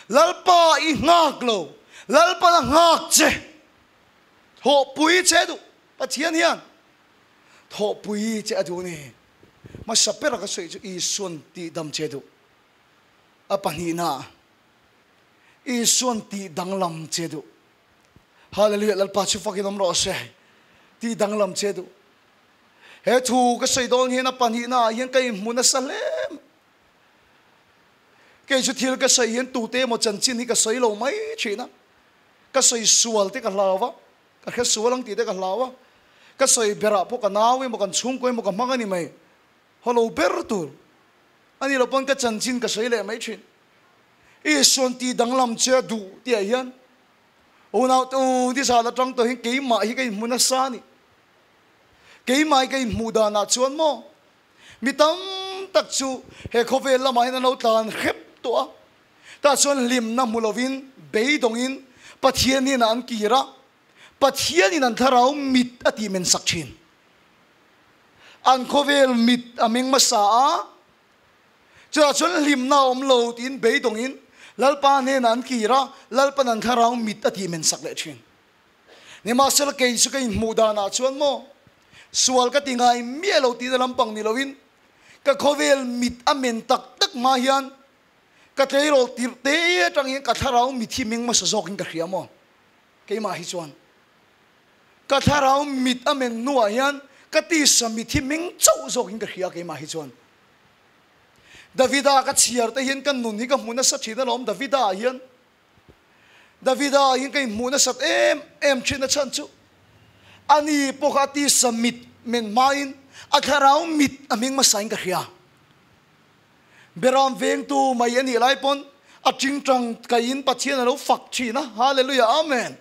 Lalpa i nghak lo, Lalpan a nghak che. Thawhpui che duh Pathian hian thawhpui che a duh a ni. Hmasa bera ka sawi chu Isuan tihdam che duh. A pahnihna, Isuan tihdanglam che duh. Hallelujah, Lalpa chu fakin awm rawh se. Tihdanglam che duh. He thu ka sawi dawn hian a pahnihna ah hian ka inhmu nasa hle mai. Kei chu thil ka sawi hian tute emaw chanchin hi ka sawi lo mai thin a, ka sawi sual te ka hlau a, ka hre sual ang tih te ka hlau a, ka sawi berah pawh ka nau emaw kan chhungkaw emaw ka hmang a ni mai, haw lo ber tur a ni lo pawn ka chanchin ka sawi leh mai thin. Isuan tih danglam che a duh tih ah hian unau te u nizan atang tawh hian keimah hi ka inhmu nasa a ni. Keimah hi ka inhmuh danah chuan maw Mi tam tak chu he khawvel lamah hian an lo tlan hrep tawh a, tah chuan hlimna hmu lovin beidawngin Pathian hnenah an kir a, Pathianin an thlarau mit a tih men sak thin. An khawvel mit a meng hmasa a, chutah chuan hlimna a awm lo tiin beidawngin Lalpa hnenah an kir a, Lalpan an thlarau mit a tih men sak leh thin. Nimahsela kei chu ka inhmuh danah chuan maw sual ka ti ngai miah lo tihna lampang ni loin ka khawvel mit a men tak tak hma hian ka tleirawl tirh te atang hian ka thlarau mit hi meng hmasa zawkin ka hria maw keimah hi chuan ka thlarau mit a men hnuah hian ka tisa mit hi meng chauh zawkin ka hria keimah hi chuan Davida ka chhiar te hian ka nun hi ka hmu nasa thin alawm Davida ah hian Davida hian ka inhmuh nasat em em thin a chhan chu ani pawh kha a tisa mit men hmain a thlarau mit a hming hmasain ka hria. Beram vengtu mai a nih lai pawn a tingtang kaiin Pathian a lo fak thin a, Hallelujah Amen.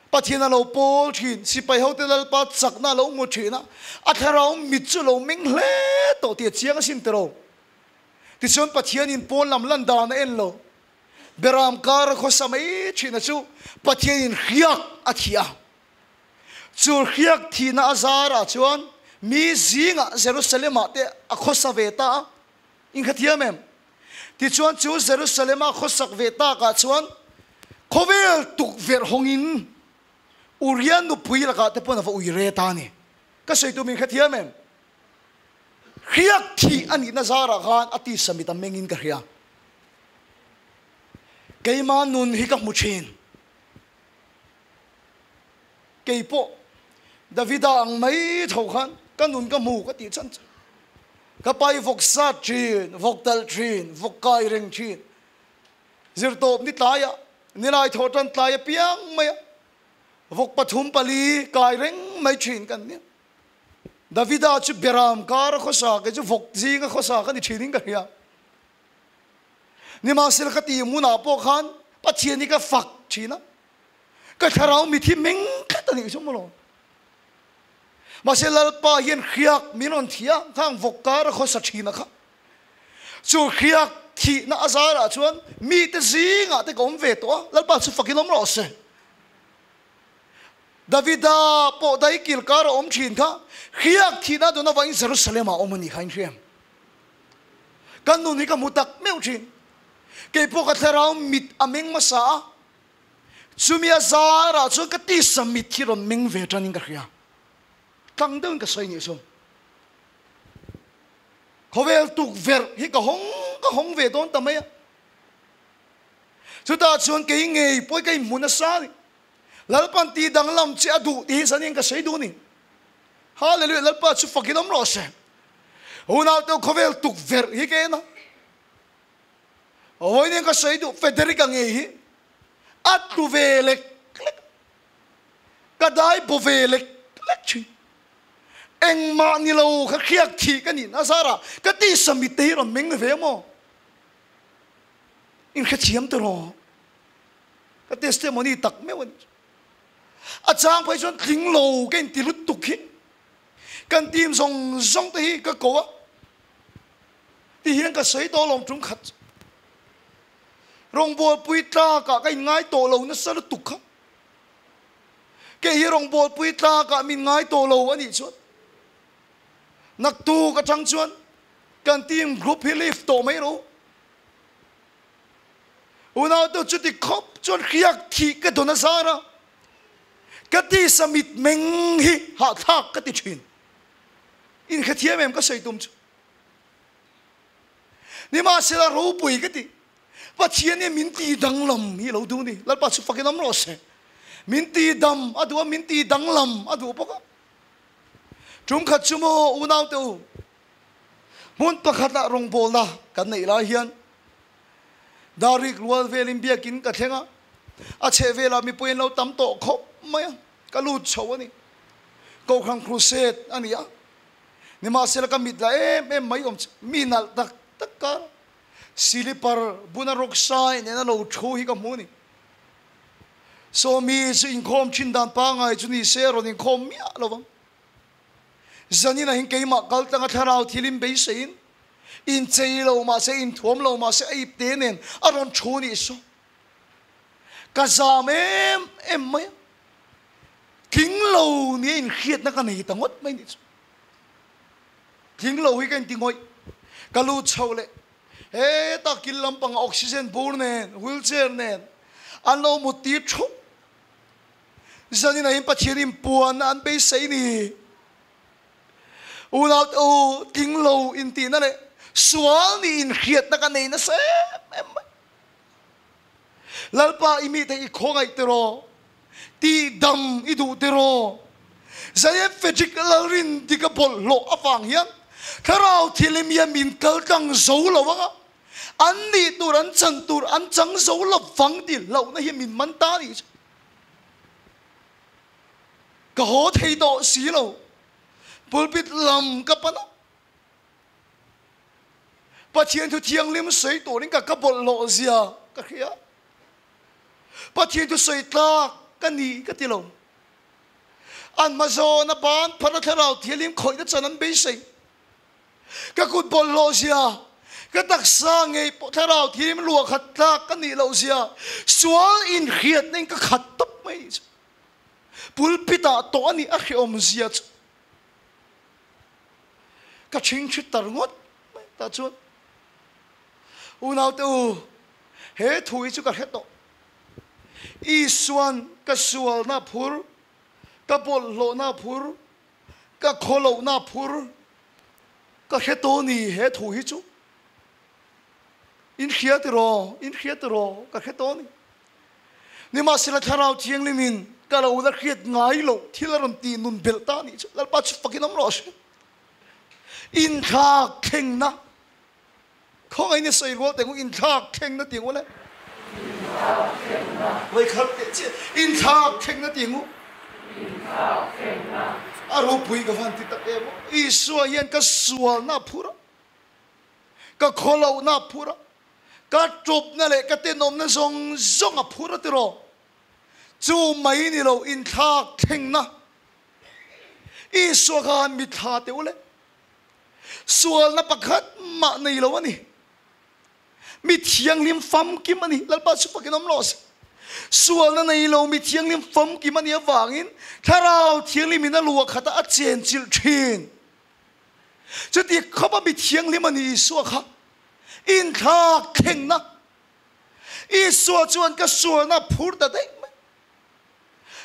Pathian a lo pawl thin, sipai hote Lalpa chakna a lo hmu thin a, a thlarau mit chu a lo meng hle tawh tih a chiang asin tiraw. Tichuan Pathianin pawn lam lan dan a en lo. Beram kar a khawsa mai thina chu Pathianin hriak a thi a. Chu hriak thihna a zarah chuan Mi zingah Jerusalem-ah te a khawsa ve ta a, in kha thiam em? Tichuan chu Jerusalem-a khawsak ve takah chuan khawvel tukverh hawngin Uria nupui lakah te pawn a va ui re ta a ni. Ka sawi tum in kha thiam em? Hriak thih a nihna zarah khan a tisa mit a mengin ka hria. Keima nun hi ka hmu thin. Kei pawh Davida ang mai tho khan ka nun ka hmu ka tih chan chan. Ka pai vawk sat thin, vawk talh thin, vawk kai reng thin. Zirtawp ni tlaiah, nilai thawh tan tlai apiang mai a, vawk pathum pali kai reng mai thin kan nia. Davida chu Beram kar a khawsa, kei chu vawk zing a khawsa ka ni thin in ka hria. Nimahsela ka tih hmunah pawh khan Pathian hi ka fak thin a, ka thlarau mithi meng khat a nih chu maw lo. Mahse Lalpa hian hriak min rawn thi a, khang vawk kar a khawsa thin a kha. Chu hriak thihna a zarah chuan mite zingah te ka awm ve tawh a, Lalpa chu fakin awm rawh se. Davida pawh daikil kar a awm thin kha, hriak thihna dun avangin Jerusalem ah a awm a nih kha in hria em? Ka nun hi ka hmu tak meuh thin. Kei pawh ka thlarau mit a meng hmasa a, chumi a zarah chuan ka tisa mit hi rawn meng ve tanin ka hria. Tlang deuhin ka sawi nih chu. Khawvel tukverh hi ka hawng ka hawng ve dawn ta mai a. Chutah chuan kei ngei pawh hi ka inhmu nasa a ni. Lalpan tih danglam che a duh tih hi zanin ka sawi duh a ni. Hallelujah, Lalpa chu fakin awm rawh se. Unau te khawvel tukverh hi ka en a. Vawiin ka sawi duh Federica ngei hi a tlu ve lek lek. Ka dai bo ve lek lek thin. Engmah ni lo kha khiak thih ka nih na zarah ka tisa mit te hi rawn meng ve maw? In hrethiam te rawh. Ka testimony tak meuh a ni. A chang phei chuan tling lo ka inti lutuk hi kan team zawng zawng te hi ka ko a ti hian ka sawi tawh alawm tum khat chu. Rawngbawlpui tlakah ka inngai tawh lo nasa lutuk kha. Kei hi rawngbawlpui tlakah min ngai tawh lo a nih chuan naktuk atang chuan kan team group hi lift tawh mai rawh u. Unautu chuti khawp chuan hriak thih ka dawn a zar a, ka tisa mitmeng hi hahthlak ka ti thin. Inhrethiam em ka sawi tum chu. Nimahsela ropui ka ti. Pathian hi min ti danglam hi lo duh ni. Lalpa chu fakin awm rawh se. Min ti dam a duh a, min ti danglam a duh bawk a. Tum khat chu maw unaute u, hmun pakhatah rawngbawlna kan neih lai hian Darik rual velin biakin ka thleng a, a chheh velah mipui an lo tam tawh khawp mai a, ka lut chho a ni. Kohhran crusade a ni a, nimahsela ka mit la em em mai awm che, mi nalh tak tak kar silipar buna rawksai nena lo thu hi ka hmu a ni. Sawmi chu inkhawm thin dan pangai chu ni se rawn inkhawm miah lo vang. Zanin ah hian keimah kal tanga thlarau thil in beiseiin inchei lo mahse inthuam lo mahse a ip te nen a rawn thu nih saw. Ka zam em em mai a, tling lo nia inhriatna ka nei ta ngawt mai nih chu. Tling lo hi ka inti ngawih, ka lut chho leh hetah kil lampang oxygen bur nen wheelchair nen an lo mut tir thup. Zanin ah hin Pathian in puan an beisei ni. Unau te u, tling lo intihna leh sual nih inhriatna ka nei nasa em em mai. Lalpa i mite i khawngaih tiraw? Tihdam i duh tiraw? Zaia Frederick Lalrin dika bawlhhlawh avang hian thlarau thilim hian min kal tlang zo lo ang a, an nih tur an chan tur an chang zo lovang tih hlauhna hi min man ta a nih chu. Ka haw thei tawh si lo. Pulpit lam ka pan a. Pathian thu thianghlim sawi turin ka ka bawlhhlawh zia ka hria. Pathian thu sawi tlak ka ni ka ti lo. An hma zawna ban pharna thlarau thianghlim khawihna chan an beisei. Ka kut bawlhhlawh zia, ka taksa ngei pawh thlarau thianghlim luah khat tlak ka nih loh zia, sual inhriatna in ka khat tawp mai nih chu. Pulpit ah tawh a nih a hrehawm zia chu. Ka ṭhingṭhi ta ringawt mai tah chuan, Unaute u, he thu hi chu ka hre tawh. Isua'n ka sualna phur, ka bawlhhlawhna phur, ka khawlohna phur ka hre tawh ni he thu hi chu. In hria tiraw, in hria tiraw ka hre tawh ni. Nimahsela Thlarau Thianghlimin ka lo la hriat ngai loh thil a rawn tih nun belh ta nih chu Lalpa chu fakin awm rawh se. Inthlak thlengna Khawngaih ni sawi rual teng u inthlak thlengna tih ang u le. Inthlak thlengna. Vawikhat teh chiah inthlak thlengna tih ang u. Inthlak thlengna. A ropui ka van ti tak em aw. Isua hian ka sualna a phur a, ka khawlohna a phur a, ka tawpna leh ka tenawmna zawng zawng a phur a tiraw. Chu mai ni lo inthlak thlengna Isua khan mitthla teh u le. Sualna pakhat mah nei lo a ni. Mi thianghlim famkim a ni. Lalpa chu fakin awm rawh se. Sualna nei lo mi thianghlim famkim a nih avangin Thlarau Thianghlimin a luah khatah a chenchilh thin. Chuti khawpa mi thianghlim a ni Isua kha inthlak thlengna. Isua chuan ka sualna a phur ta daih mai.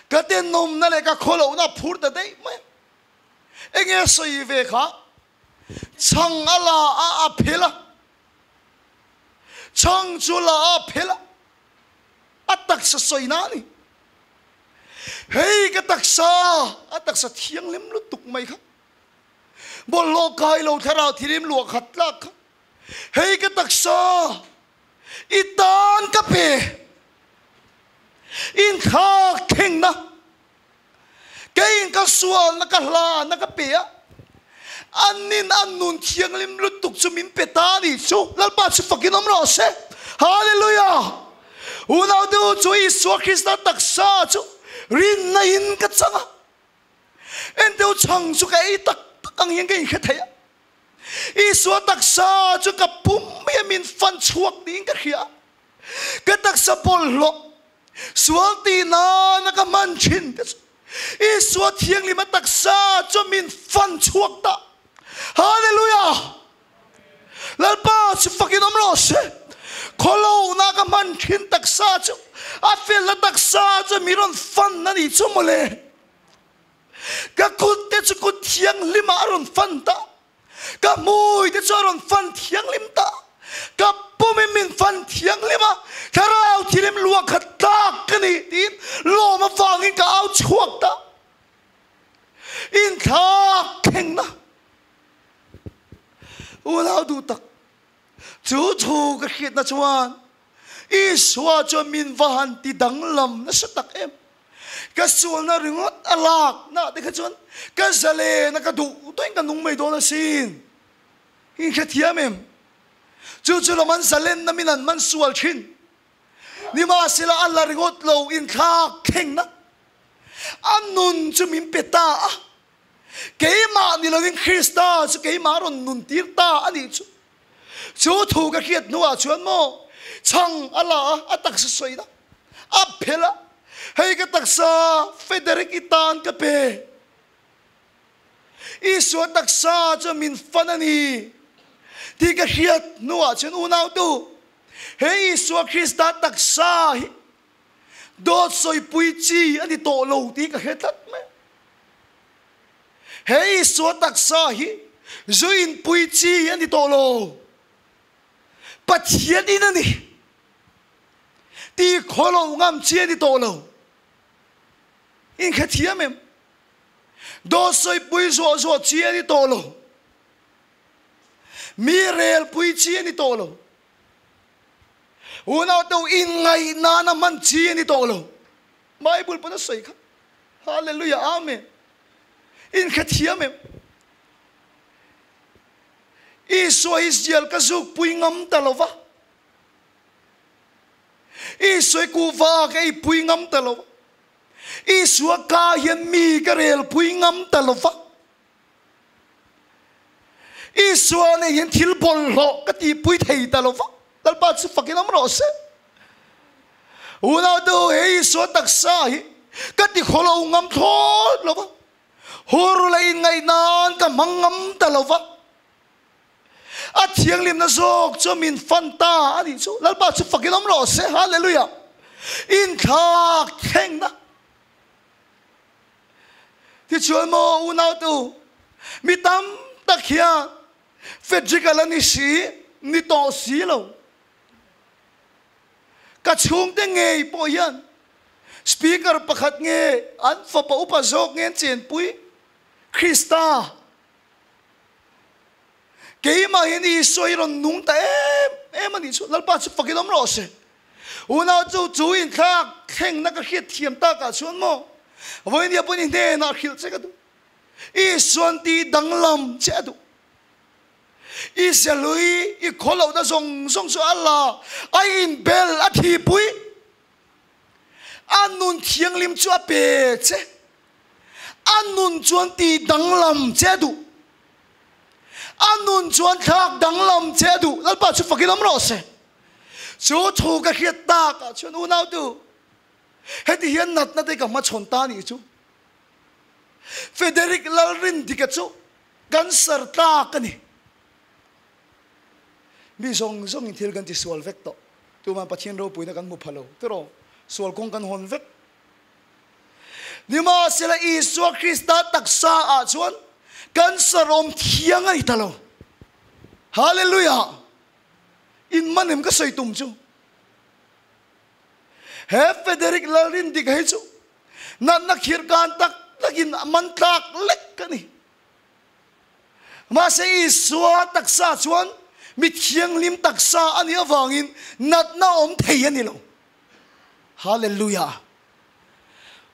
Ka tenawmna leh ka khawlohna a phur ta daih mai. Enge sawi ve kha? Chhang a la a a phel a, chhang chu la a a phel a, a taksa sawina a ni. Hei ka taksa, a taksa thianghlim lutuk mai kha, bawlhhlawh kai lo thlarau thilim luah khat tlak kha, hei ka taksa i tan ka pe, inthlak thlengna. Keiin ka sualna ka hlana ka pe a, anin a nun thianghlim lutuk chu min pe ta a nih chu. Lalpa chu fakin awm rawh se. Hallelujah! Unaute u chu Isua Krista taksa chu rinna in ka chang a, ente u chhang chu ka ei tak tak ang hian ka inhre thei a. Isua taksa chu ka pum hian min fan chhuak niin ka hria a. Ka taksa bawlhhlawh sual tih nana ka hman thin te chu Isua thianghlim a taksa chu min fan chhuak ta. Hallelujah! Lalpa chu fakin awm rawh se. Khawlohna ka hman thin taksa chu a felna taksa chu mi rawn fan a nih chu mawle. Ka kut te chu kut thianghlimah a rawn fan ta. Ka hmui te chu a rawn fan thianghlim ta. Ka pumin min fan thianghlim a, thlarau thilim luah khat tlak ka ni tiin lawm avangin ka au chhuak ta. Inthlak thlengna unau duh tak chu thu ka hriatna chuan Isua chuan min va han ti danglam nasa tak em. Ka sualna ringawt a lak na te kha chuan ka zalena ka duh tawhin ka nung mai dawn asin. In hrethiam em? Chu chu lam an zalenna min an man sual thin. Nimahsela a la ringawt lo inthlak thlengna a nun chu min pe ta a. Keimah ni lovin Krista chu keimah rawn nun tir ta a nih chu. Chu thu ka hriat hnuah chuan maw chhang a la a, a taksa sawina a phel a, hei ka taksa Frederick i tan ka pe. Isua taksa chu min fan a ni tih ka hriat hnuah chuan unautu, he Isua Krista taksa hi dawt sawipui chi a ni tawh lo tih ka hre tlat mai. He Isua taksa hi zu inpui chi a ni tawh lo, Pathian in a ni tih khaw lo ngam chi a ni tawh lo. Inkhethiam em? Dawt sawipui zuah zuah chi a ni tawh lo. Mi relpui chi a ni tawh lo. Unaute u inngaih nana hman chi a ni tawh lo. Bible pawn a sawi kha. Hallelujah Amen. In hrethiam em? Isua hi zial ka zuk pui ngam ta lo va. Isua hi kuhva ka ei pui ngam ta lo va. Isua ka hian mi ka rel pui ngam ta lo va. Isua nei hian thil bawlhhlawh ka tihpui thei ta lo va. Lalpa chu fakin awm rawh se. Unaute u, he Isua taksa hi ka ti khaw lo ngam thlawt lo va. Hur leh inngaih nan ka hmang ngam ta lo va. Thianghlimna zawk chu min fan ta a nih chu. Lalpa chu fakin awm rawh se. Hallelujah! Inthlak thlengna. Tichuan maw unautu, mi tam tak hian Frederick a la ni si, ni tawh si lo. Ka chhungte ngei pawh hian Speaker pakhat nge an fapa upa zawk nge an chenpui Krista Keimah hian Isua hi rawn nung ta em em a nih chu. Lalpa chu fakin awm rawh se. Unau chu chu inthlak thlengna ka hriat thiam takah chuan maw vawinia pawhin i hnenah hrilh che ka duh. Isuan tih danglam che a duh. I zelui, i khawlohna zawng zawng chu a la, a inbel, a thipui, a nun thianghlim chu a pe che. A nun chuan tih danglam che a duh. A nun chuan thlak danglam che a duh. Lalpa chu fakin awm rawh se. Chu thu ka hriat takah chuan unautu, heti hian natna te ka hmachhawn ta nih chu. Federick Lalrindika chu cancer tlak a ni. Mi zawng zawngin thil kan tisual vek tawh. Tuman Pathian ropuina kan hmu pha lo. Tiraw? Sual kawng kan hawn vek. Nimahsela Isua Krista taksa ah chuan cancer awm thiang a ni ta lo. Hallelujah! In man em ka sawi tum chu. He Federick Lalrindik hei chu natna khirh kan tak takin a man tlak lek a ni. Mahse Isua taksa chuan mi thianghlim taksa a nih avangin natna awm thei a ni lo. Hallelujah!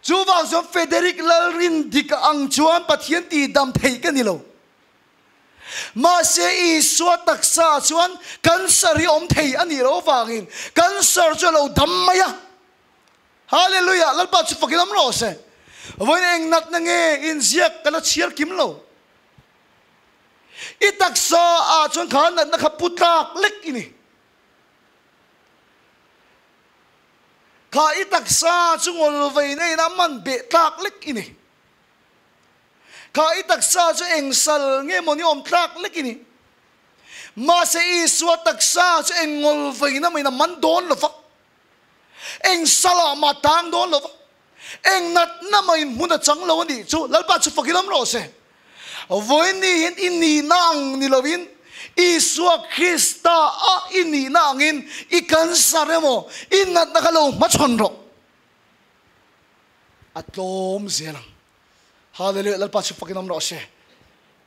Chuvang chuan Federick Lalrindika ang chuan Pathian tihdam thei ka ni lo. Mahse Isua taksa chuan cancer hi awm thei a nih loh avangin cancer chu a lo dam mai a. Hallelujah! Lalpa chu fakin awm rawh se. Vawiin eng natna nge inziak ka la chhiar kim lo. I taksa ah chuan kha natna kha pu tlak lek i ni. Kha i taksa chu ngawlveina in a man beh tlak lek i ni. Kha i taksa chu eng sal nge maw ni awm tlak lek i ni. Mahse Isua taksa chu eng ngawlveina mah in a man dawn lo va. Eng salah mah tang dawn lo va. Eng natna mah in hmun a chang lo a nih chu Lalpa chu fakin awm rawh se. Vawiin hian i nihna ang ni loin Isua Krista a i nihna angin i cancer emaw i natna kha lo hmachhawn rawh. A tlawm zel ang. Hallelujah Lalpa chu fakin awm rawh se.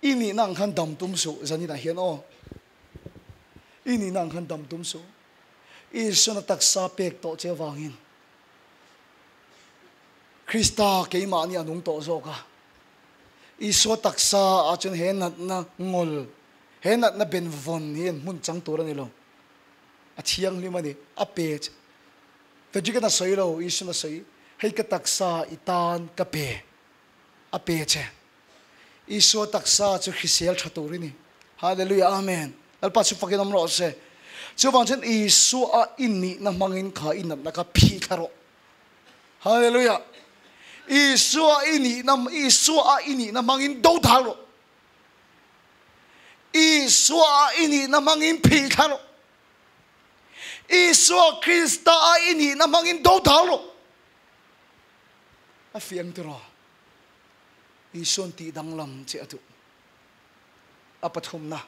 I nihna ang khan dam tum suh zaninah hian aw. I nihna ang khan dam tum suh. Isuan a taksa pek tawh che avangin Krista keimahni a nung tawh zawk a. Isua taksa ah chuan he natna ngawl, he natna benvawn hi an hmun chang tur a ni lo. A thianghlim a ni, a pe che. Frederick-a'n a sawi lo, Isua'n a sawi, Hei ka taksa i tan ka pe, a pe che. Isua taksa chu hrisel tha tur i ni. Hallelujah, Amen. Lalpa chu fakin awm rawh se. Chuvang chuan Isua a i nihna hmangin kha i natna kha phih thla rawh. Hallelujah. Isua i nihna, Isua a i nihna hmangin do thal rawh. Isua a i nihna hmangin phih thla rawh. Isua Krista a i nihna hmangin do thal rawh. A fiang tiraw? Isuan tih danglam che a duh. A pathumna,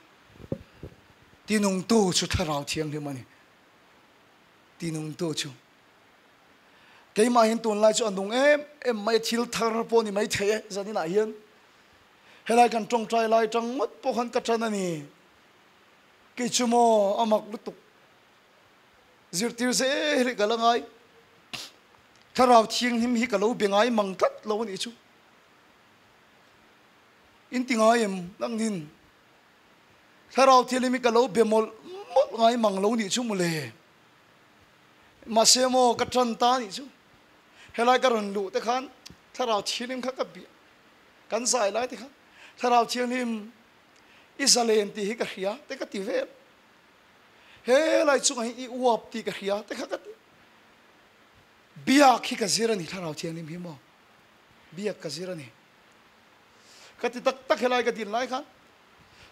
tinungtu chu Thlarau Thianghlim a ni. Tinungtu chu. Keimah hian tunlai chu a nung em em mai a, thil thar pawh ni mai thei e zaninah hian. Helai kan tawngtai lai tang ngawt pawh khan ka tan a ni. Kei chu maw a mak lutuk. Zirtir zel hi ka la ngai. Thlarau Thianghlim hi ka lo be ngai mang tlat lo a nih chu. In ti ngai em langin Thlarau Thianghlim hi ka lo be mawlh mawlh ngai mang lo nih chu mawle. Mahse maw ka tan ta nih chu. Helai ka rawn luh te khan Thlarau Thianghlim kha ka bia kan zai lai te khan Thlarau Thianghlim i zalen tih hi ka hria te ka ti vel. Helai chungah hian i uap tih ka hria te kha ka ti. Biak hi ka zir a ni Thlarau Thianghlim hi maw. Biak ka zir a ni. Ka ti tak tak helai ka din lai khan.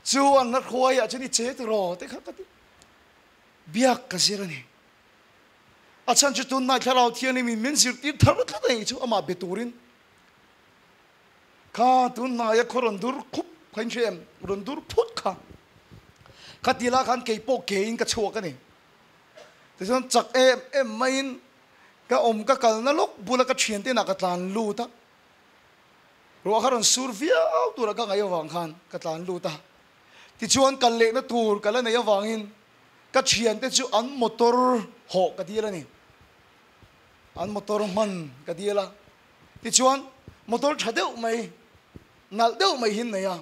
Chu an hla hruaiah chuan i che tiraw te kha ka ti. Biak ka zir a ni. A chhan chu tunhnai Thlarau Thianghlim in min zirtir thar tlat a nih chu amah be turin. Kha tunhnaia khaw rawn dur khup kha in hria em? Rawn dur phut kha. Kha ti lah khan kei pawh kein ka chhuak a ni. Tichuan chak em em maiin ka awm ka kalna lawk bula ka thiante inah ka tlan lut a. Ruah kha rawn sur viau tura ka ngaih avang khan ka tlan lut a. Tichuan kal lehna tur ka la neih avangin ka thiante chu an motor hawh ka dil a ni. An motor hman ka dil a. Tichuan motor tha deuh mai, nalh deuh mai hi an nei a.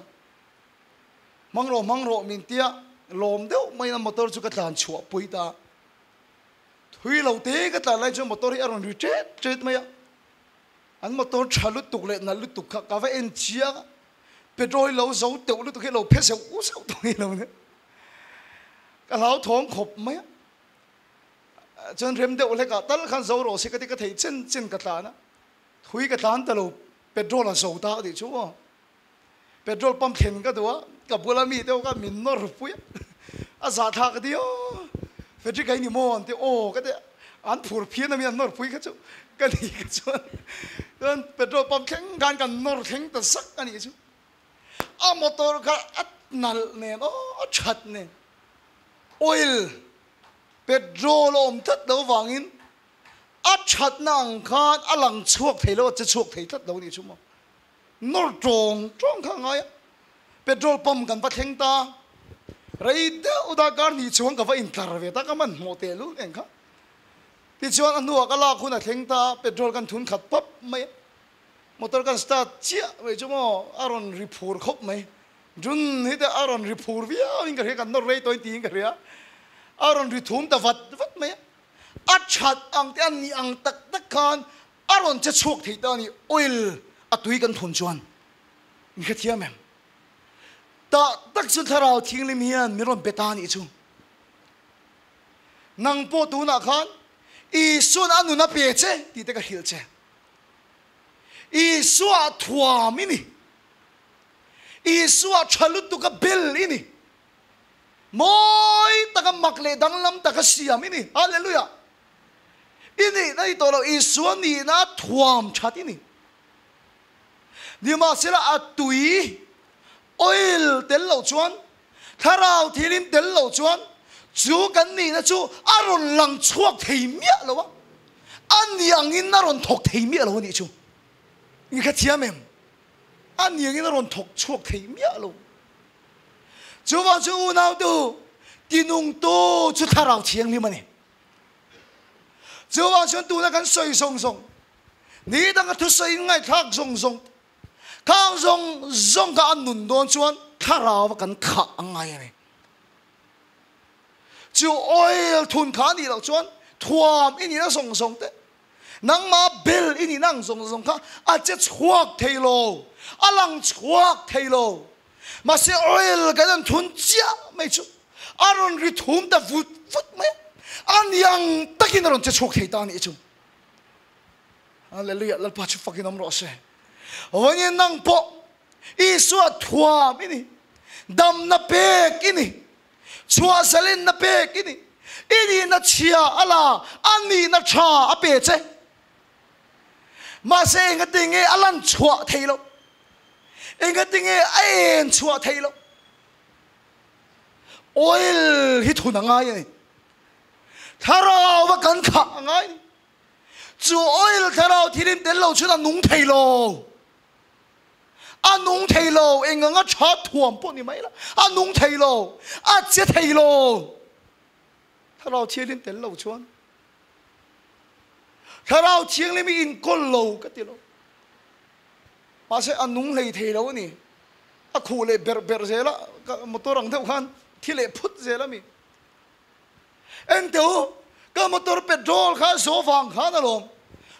Hmang rawh, hmang rawh min tia lawm deuh maiin a motor chu ka tlan chhuah pui ta a. Thui lo te ka tlan lai chuan motor hi a rawn ri ṭet ṭet mai a. An motor tha lutuk leh nalh lutuk kha ka va en chiang a, petrol hi lo zo teuh lutuk hi lo phe zeuh zeuh tawh hi lo nia. Ka hlauthawng khawp mai a, chuan rem deuh hlekah tal khan zo rawh se ka ti ka thei chen chen ka tlan a, thui ka tlan ta lo petrol a zo ta a tih chu aw. Petrol pump thlen ka duh a, ka bula mi te ho khan min nawr pui a, a zahthlak ka ti aw, Frederick a i ni maw an ti aw ka ti a, an phur phian a mi an nawr pui kha chu ka ni ka chuan chuan petrol pump thleng khan kan nawr thleng ta zak a nih chu, a motor kha a nalh nen aw a that nen oil petrol a awm tlat lo vangin a thatna ang khan a lang chhuak thei lo a che chhuak thei tlat lo a nih chu maw. Nawr tawng tawng kha a ngai a, petrol pump kan va thleng ta, rei deuh darkar hnih chhuang ka va intlar ve ta, ka hmanhmawh tehlul eng kha. Tichuan a hnuah ka lak hun a thleng ta, petrol kan thun khat pap mai a, motor kan start chiah mai chu maw a rawn ri phur khawp mai, Jun hi te a rawn ri phur viau in ka hria, kan nawr rei tawhin tiin ka hria, a rawn ri thum ta vat vat mai a, a that ang te a nih ang tak tak khan A rawn che chhuak thei ta a ni, oil a tui kan thun chuan min hrethiam em? Tah tak chuan Thlarau Thianghlim hian min rawn be ta a nih chu. Nang pawh tunah khan Isua'n a nun a pe che tih te ka hrilh che. Isua thuam i ni. Isua tha lutuk a bel i ni. Mawi taka mak leh danglam taka siam i ni. Hallelujah! I nihna i tawh lo, Isua nihna a thuam that i ni. Nimahsela a tui, oil, tel loh chuan, thlarau thilin tel loh chuan chu kan nihna chu a rawn lang chhuak thei miah lo a, a ni angin a rawn thawk thei miah lo a nih chu. I hrethiam em? A ni angin a rawn thawk chhuak thei miah lo. Chuvang chu unautu tinungtu chu thlarau thianghlim a ni. Chuvang chuan tuna kan sawi zawng zawng, ni danga thusawi in ngaihthlak zawng zawng, khang zawng zawng kha a nun dawn chuan thlarau kan khah a ngai a ni. Chu oil thun kha a nih loh chuan thuam i nihna zawng zawng te, nangmah bel i nihna ang zawng zawng kha a che chhuak thei lo, a lang chhuak thei lo. Mahse oil kan han thun chiah mai chu a rawn ri thum ta vut vut mai a, a niang takin a rawn che chhuak thei ta a nih chu. Hallelujah, Lalpa chu fakin awm rawh se. Vawiin nang pawh Isua thuam i ni, damna pek i ni, chhuahzalenna pek i ni, i nihna chhia a la, a nihna tha a pe che. Mahse engati nge a lan chhuah theih loh? Engati nge a en chhuah theih loh? Oil hi thun a ngai a ni. Thlarau a kan khah a ngai a ni. Chu oil thlarau thilin tel lo chuan a nung thei lo. A nung thei lo, eng anga tha thuam pawh ni mai la, a nung thei lo, a che thei lo. Thlarau thianghlim tel lo chuan Thlarau Thianghlim hi inkawl lo ka ti lo. Mahse a nung hlei thei lo a ni. A khuh leh berh berh zel a, ka motor ang deuh khan thi leh phut zel a mi. Engte u, ka motor petrol kha zo vang khan alawm.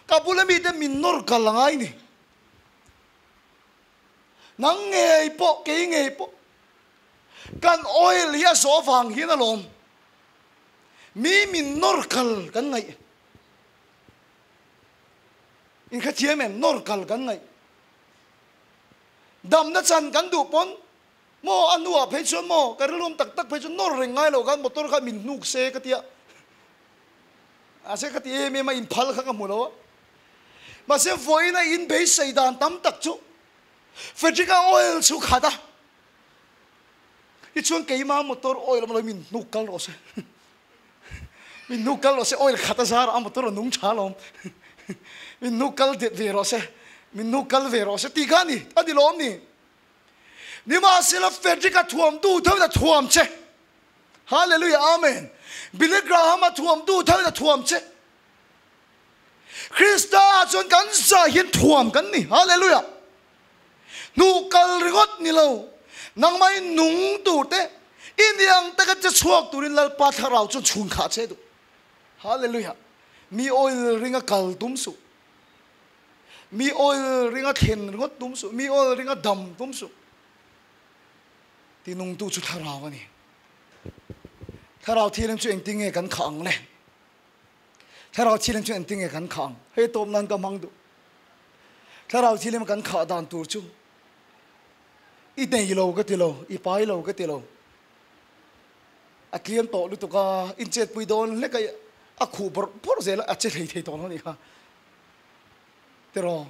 Ka bula mite min nawr kal a ngai ni. Nang ngei pawh, kei ngei pawh kan oil hi a zawh vang hian alawm. Mi min nawr kal kan ngaih. In hrethiam em? Nawr kal kan ngaih. Damna chan kan duh pawn Maw a hnuah phei chuan maw ka rilruam tak tak phei chuan nawr reng ngai lo khan motor kha min hnuk se ka tia. Mahse ka ti em em a inphal kha ka hmu lo a. Mahse vawiin a in beisei dan tam tak chu Frederick-a oil chu khat a. Tichuan keima motor oil awm lo min hnuk kal rawh se. Min hnuk kal rawh se oil khat a zar a motor a nung tha alawm. Min hnuk kal ve rawh se. Min hnuk kal ve rawh se tih kha a ni. A ni lawm ni. Nimahsela Frederick-a thuamtu theuhin a thuam che. Hallelujah Amen. Billy Graham-a thuamtu theuhin a thuam che. Krista ah chuan kan zah hian thuam kan ni. Hallelujah. Hnuh kal ringawt ni lo, nangmah in nung tur te, i niang taka che chhuak turin Lalpa thlarau chuan chhun khah che duh. Hallelujah. Mi oil ringa kal tum suh. Mi oil ringa thlen ringawt tum suh, mi oil ringa dam tum suh. Tinungtu chu thlarau a ni. Thlarau thianghlim chu engtin nge kan khah ang le? Thlarau thianghlim chu engtin nge kan khah ang? Hei tawp nan ka hmang duh. Thlarau thianghlim kan khah dan tur chu i nei lo ka ti lo, i pai lo ka ti lo. A tliam tawh lutuk a, inchetpui dawn hlek a, a khuh bawrh bawrh zel a, a che hlei thei tawh lo a nih kha. Tiraw?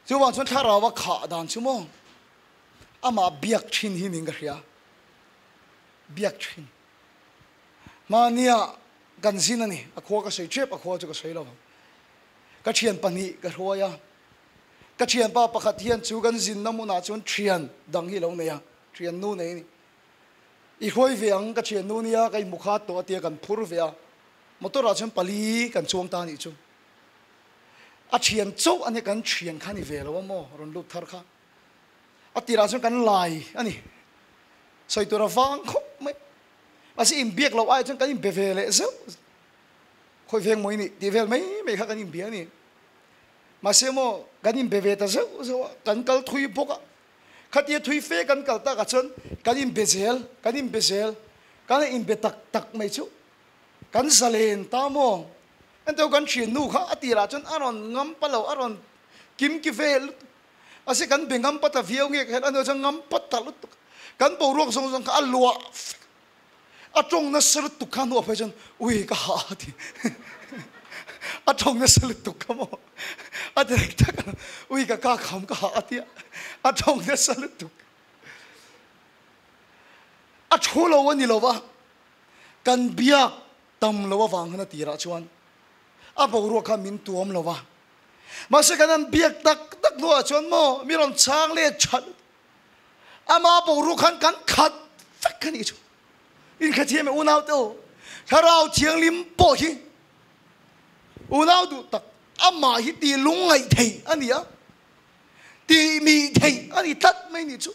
Chuvang chuan thlarau a khah dan chu maw amah biak thin hi niin ka hria. Biak thin. Mahnia kan zin a ni. A khua ka sawi tep, a khua chu ka sawi lo. Ka thian pahnih ka hruai a. Ka thianpa pakhat hian chu kan zinna hmunah chuan thian dang hi lo nei a, thian nu nei a ni. I hruai ve ang ka thian nu nia ka inhmu khat tawh a tia kan phur ve a. Motor ah chuan pali kan chuang ta a nih chu. A thian chauh a nia kan thian kha a ni ve lo a maw rawn lut thar kha. A tirah chuan kan lai a ni. Sawi tur a vang khawp mai. Mahse inbiak loh ai chuan kan inbe ve leh zeuh. Khawi veng maw i nih tih vel mai mai kha kan inbia a ni. Mahse maw kan inbe ve ta zeuh zeuh a, kan kal thui bawk a. Khatia thui fe kan kal takah chuan kan inbe zel, kan inbe zel, kan inbe tak tak mai chu. Kan zalen ta maw? Enteu kan thiannu kha a tirah chuan a rawn ngam pa lo, a rawn kim ki ve lutuk. Mahse kan be ngam pa ta viau nge ka hriat a hnuah chuan ngam pa ta lutuk. Kan boruak zawng zawng kha a luah vek. A tawng nasa lutuk kha hnuah phei chuan ui ka hah a ti. A tawng nasa lutuk kha maw? A ti reng tak a, ui ka ka kham ka hah a ti a, a tawng nasa lutuk. A thu lo a ni lo va. Kan biak tam lo avang khan a tirah chuan a boruak kha min tuam lo va. Mahse kan han biak tak tak hnuah chuan maw mi rawn chhang leh that ama boruak khan kan khat vek a nih chu. Inkhathiam e unau te u, Thlarau Thianghlim pawh hi unau duh tak amah hi tih lungngaih thei a ni a. Tih mih theih a ni tlat mai nih chu.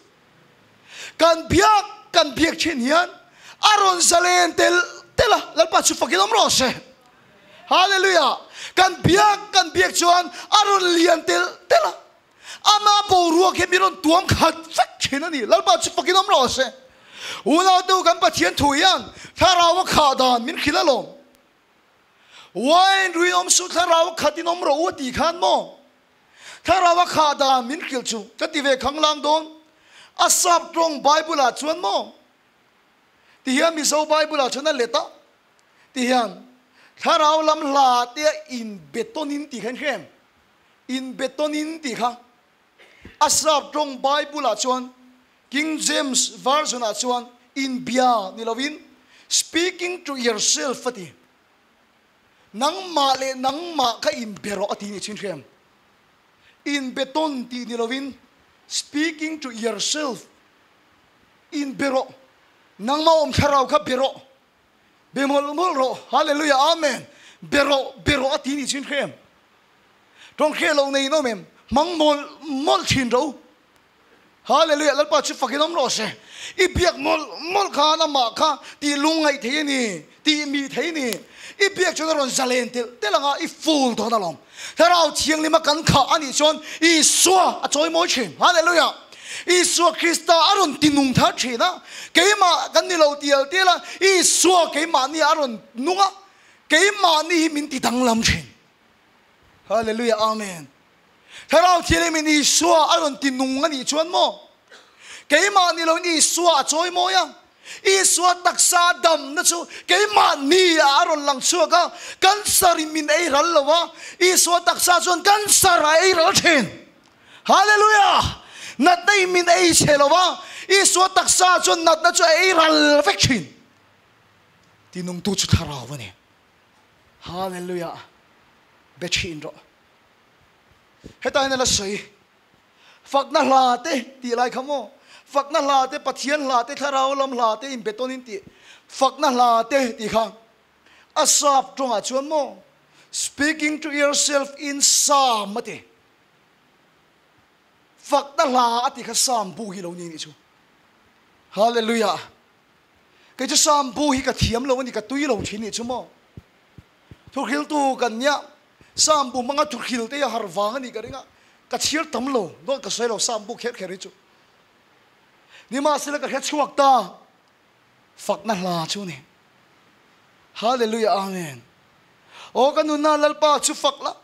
Kan biak kan biak thin hian a rawn zalen tel tel a, Lalpa chu fakin awm rawh se. Hallelujah! Kan biak kan biak chuan a rawn lian tel tel a, ama boruak hi mi rawn tuam khat vek thin a ni. Lalpa chu fakin awm rawh se. Unautu kan Pathian thu hian thlarau a khah dan min hrilh alawm. Wine ruin awm suh thlarau a khatin awm rawh u a tih khan maw? Thlarau a khah dan min hrilh chu ka ti ve khanglang dawn. A sap tawng Bible ah chuan maw? Ti hian Mizo Bible ah chuan a let a. Ti hian Thlarau lam hla te a inbe tawnin tih kha in hria em? Inbe tawnin tih kha a sap tawng Bible ah chuan King James Version ah chuan inbia ni lovin speaking to yourself a ti. Nangmah leh nangmah kha inbe rawh a ti nih chin hriam. Inbe tawn tih ni lovin speaking to yourself inbe rawh. Nangmah awm thlarau kha be rawh. Be mawlh mawlh rawh. Hallelujah Amen. Be rawh, be rawh a ti nih chin hriam. Tawng hriat loh nei in awm em? Hmang mawlh mawlh thin rawh u. Hallelujah Lalpa chu fakin awm rawh se. I biak mawlh mawlh khan amah kha tih lungngaih thei a ni, tih mih thei a ni. I biak chuan a rawn zalen telh telh anga i ful dawn alawm. Thlarau Thianghlima kan khah a nih chuan Isua a chawimawi thin. Hallelujah Isua Krista a rawn ti nung thar thin a, keimah kan ni lo tial tial a, Isua keimahni a rawn nung a, keimahni hi min ti danglam thin. Hallelujah Amen. Thlarau Thianghlim in Isua a rawn ti nung a nih chuan maw? Keimah ni loin Isua a chawimawi a. Isua taksa damna chu keimahni ah a rawn lang chhuak a, cancer in min ei ral lo a, Isua taksa chuan cancer a ei ral thin. Hallelujah! Natna in min ei chhe lo a, Isua taksa chuan natna chu a ei ral vek thin. Tinungtu chu thlarau a ni. Hallelujah! Be thin rawh. Hetah hian a la sawi. Fakna hla te tih lai kha maw? Fakna hla te, Pathian hla te, Thlarau lam hla te inbe tawn in tih fakna hla te tih kha a sap tawngah chuan maw Speaking to yourself in Psalm a ti. Fakna hla a ti kha Psalm bu hi lo ni nih chu. Hallelujah. Kei chu Psalm bu hi ka thiam lo a ni, ka tui lo thin nih chu maw. Thuhriltu kan nia, Psalm bu hmanga thuhril te hi a har vang a nih ka ring a, ka chhir tam lo, dawt ka sawi lo Psalm bu kher kher hi chu. Nimahsela ka hre chhuak ta, fakna hla chu a ni. Hallelujah Amen. Aw ka nunna Lalpa chu fak la,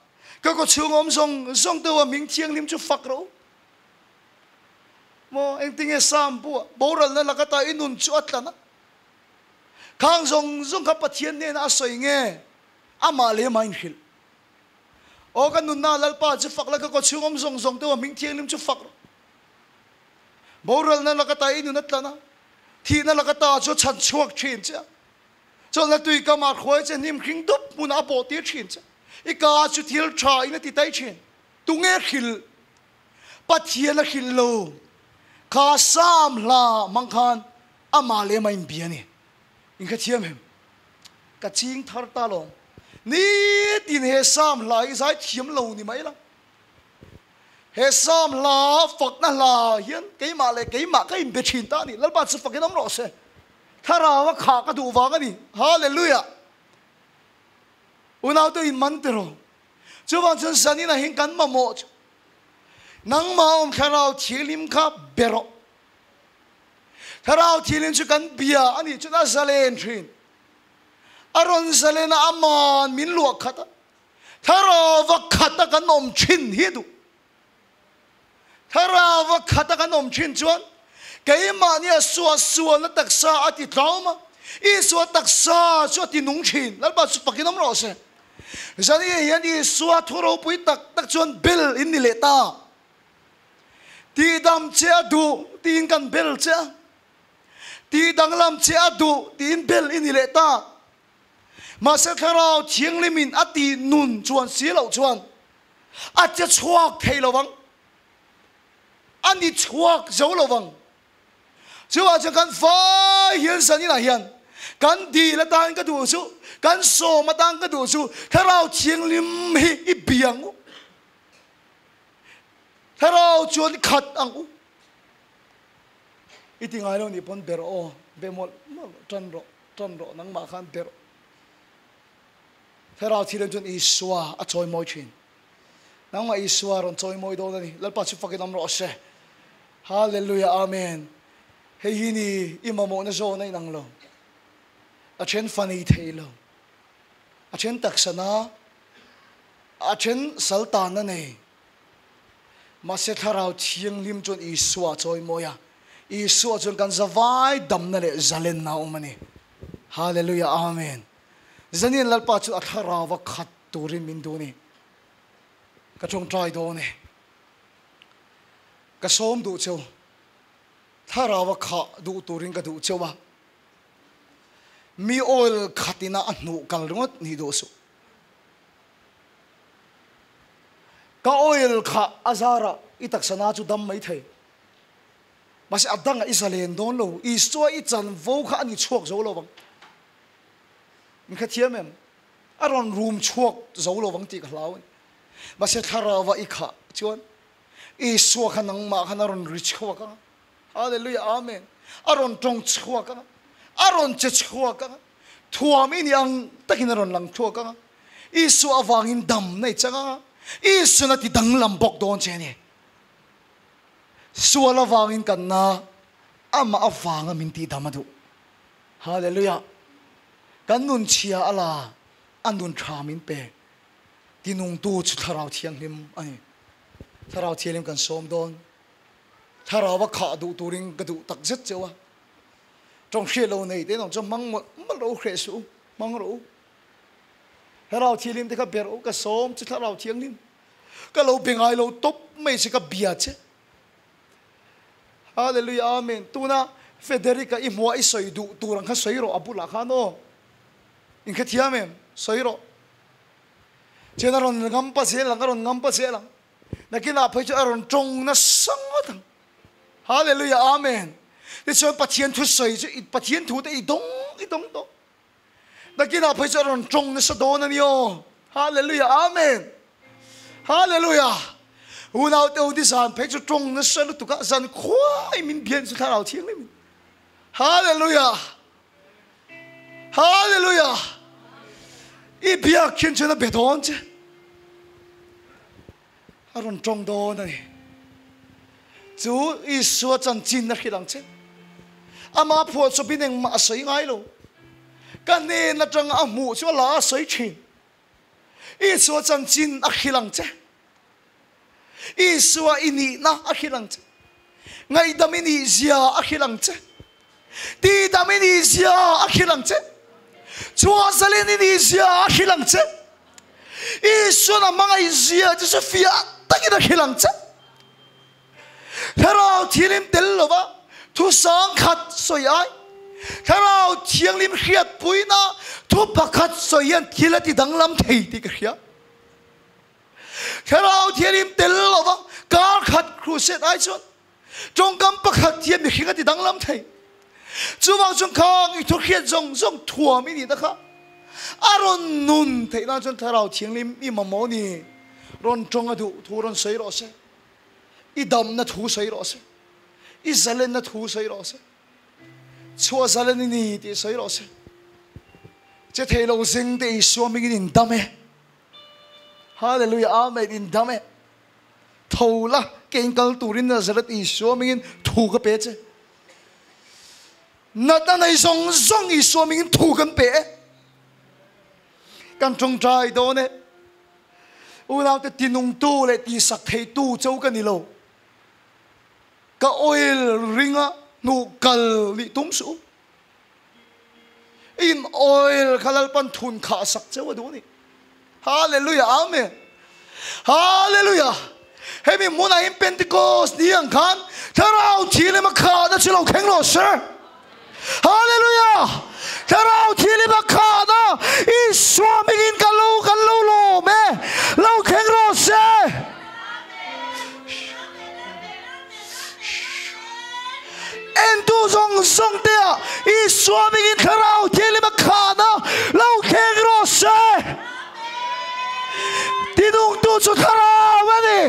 ka kaw chhung awm zawng zawng deuh a hming thianghlim chu fak rawh u. Maw engtinge Psalm bu ah boralna laka ta i nun chu a tlan a, Khang zawng zawng kha Pathian hnenah a sawi nge? Amah leh amah inhrilh. Aw ka nunna Lalpa chu fak la, ka kawchhung awm zawng zawng deuh a hming thianghlim chu fak rawh. Boralna laka ta i nun a tlan a, thihna laka ta chu a chhan chhuak thin che a. Chawlhna tui kamah hruai che hnim hring dup hmunah a bawh tir thin che. I ka chu thil tha in a ti tai thin. Tunge hrilh? Pathian a hrilh lo. Kha Psalm hla hmang khan Amah leh amah inbia a ni. In kha thiam em? Ka ching thar ta lawm. Nitin he Psalm hla hi zai thiam lo ni mai la. He Psalm hla fakna hla hian keimah leh keimah ka inbe thin ta a ni. Lalpa chu fakin awm rawh se. Thlarau a khah ka duh vang a ni. Hallelujah! Unaute in man tiraw? Chuvang chuan zaninah hian kan mamawh chu nangmah awm thlarau thianghlim kha be rawh. Thlarau thianghlim chu kan bia a nih chuan a zalen thin. A rawn zalen a, aman min luah khat a. Thlarau va khat a kan awm thin hi a duh. Thlarau va khat a kan awm thin chuan keimahni a suah sualna taksa a ti tlawm a, Isua taksa chu a ti nung thin. Lalpa chu fakin awm rawh se. Zani hian Isua thu ropui tak tak chuan bel in ni leh ta. Tihdam che a duh tiin kan bel che a, tihdanglam che a duh tiin bel i ni leh ta. Mahse Thlarau Thianghlimin a tih nun chuan si loh chuan a che chhuak thei lo vang, a ni chhuak zo lo vang. Chuvang chuan kan fai hian zaninah hian kan dil atan ka duh chu, kan sawm atan ka duh chu Thlarau Thianghlim hi i bia ang u. Thlarau chuan khat ang u. I ti ngai lo nih pawn ber aw, be mawlh mawlh tan rawh, tan rawh nangmah khan ber aw. Thlarau thilem chuan Isua a chawimawi thin. Nangmah Isua rawn chawimawi dawn a ni. Lalpa chu fakin awm rawh se. Hallelujah Amen. Hei hi ni i mamawhna zawn a inang lo. A then fa nei thei lo. A then taksa na. A then sal tanna nei. Mahse Thlarau Thianghlim chuan Isua a chawimawi a, Isua chuan kan zavai damna leh zalenna a awm a ni. Hallelujah Amen. Zanin Lalpa chu a Thlarau a khat turin min duh a ni. Ka tawngtai dawn e. Ka sawm duh cheu. Thlarau a khah duh turin ka duh cheu a. Mi oil khatina a hnuh kal ringawt nih duh suh. Ka oil kha a zarah i taksa na chu dam mai thei. Mahse a dangah i zalen dawn lo. Isua i chanvo kha a ni chhuak zo lo vang. Min kha thiam em? A rawn rum chhuak zo lo vang tih ka hlau a ni. Mahse thlarauva i khah chuan Isua kha nangmah khan a rawn ri chhuak ang a. Hallelujah Amen. A rawn tawng chhuak ang a. A rawn che chhuak ang a. Thuam i nih ang takin a rawn lang chhuak ang a. Isua avangin dam na i chang ang a. Isuan a ti danglam bawk dawn che a ni. Sual avangin kan na, amah avanga min tih dam a duh. Hallelujah. Kan nun chhia a la, a nun tha min pe. Tinungtu chu Thlarau Thianghlim a ni. Thlarau Thianghlim kan sawm dawn. Thlarau a khah duh turin ka duh tak zet cheu a. Tawng hriat lo nei te erawh chuan hmang mawlh mawlh rawh u, hreh suh u, hmang rawh u. Thlarau Thianghlim te kha ber u, ka sawm che Thlarau Thianghlim. Ka lo be ngai lo tawp mai che, ka bia che. Hallelujah Amen. Tuna Federica i hmuah i sawi duh tur ang kha sawi rawh a bulah khan aw. In hrethiam em? Sawi rawh. Chuan a rawn ngam pa zel ang, a rawn ngam pa zel ang. Nakinah phei chu a rawn tawng nasa ngawt ang. Hallelujah Amen. Tichuan Pathian thu sawi chu Pathian thu te i dawng i dawng tawh. Nakinah phei chu a rawn tawng nasa dawn a ni aw. Hallelujah Amen. Hallelujah. Unau te u ni zan phei chu tawng nasa lutuk a zan khuai min bian chu thlarau thianghlim. Hallelujah. Hallelujah. I biak khin chuan a be dawn che. A rawn tawng dawn a ni. Chu Isua chanchin a hrilh ang che. Ama phuahchawpin engmah a sawi ngai lo. Ka hnen atanga a hmuh chu a la a sawi thin. Isua chanchin a hrilh ang che. Isua i nihna a hrilh ang che. Ngaihdam i nih zia a hrilh ang che. Tihdam i nih zia a hrilh ang che. Chhuahzalin i nih zia a hrilh ang che. Isuan a hmangaih zia che chu fiah takin a hrilh ang che. Thlarau Thianghlim tel lova thu sang khat sawi ai, Thlarau Thianghlim hriatpuina thu pakhat sawi hian thil a ti danglam thei tih ka hria. Thlarau Thianghlim tel lova kar khat crusade ai chuan tawngkam pakhat hian mihring a ti danglam thei. Chuvang chuan khang i thuhriat zawng zawng thuam i nih ta kha a rawn nun theih nan chuan Thlarau Thianghlim i mamawh ni rawn tawng a duh thu rawn sawi rawh se. I damna thu sawi rawh se. I zalenna thu sawi rawh se. Chhuah zalen i ni tih sawi rawh se. Che thei lo zing te Isua hmingin in dam e. Hallelujah Amen in dam e. Tho la ke in kal turin Nazareth Isua hmingin thu ka pe che. Natna nei zawng zawng Isua hmingin thu kan pe e. Kan tawngtai dawn e. Unaute tinungtu leh tisak theitu cho ka ni lo. Ka oil ringa hnuh kal nih tum suh u. In oil kha Lalpan thun khah sak cheu a duh a ni. Hallelujah Amen. Hallelujah. Hemi hmunah hian Pentecost ni ang khan Thlarau Thianghlim a khahna chu lo thleng rawh se. Hallelujah. Thlarau Thianghlim a khahna Isua hmingin ka lo kan lo lawm e. Lo thleng rawh se. Entu zawng zawng te ah Isua hmingin Thlarau Thianghlim a khahna lo thleng rawh se. Tinungtu chu Thlarau a ni.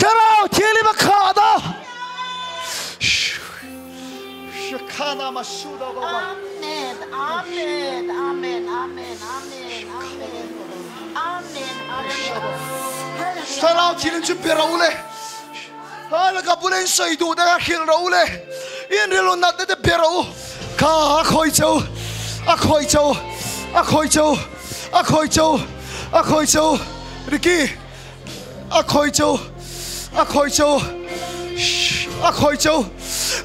Thlarau Thianghlim a khahna. Amen Amen Amen Amen Amen Amen Amen Hallelujah Hallelujah Thlarau Thianghlim chu pe ro le. Hala ka bula in sawi duh te kha hrilh rawh u le, in rilru nat te te be rawh u. Kha a khawi che u, a khawi che u, a khawi che u, a khawi che u, a khawi che u, Ricky, a khawi che u, a khawi che u, a khawi che u,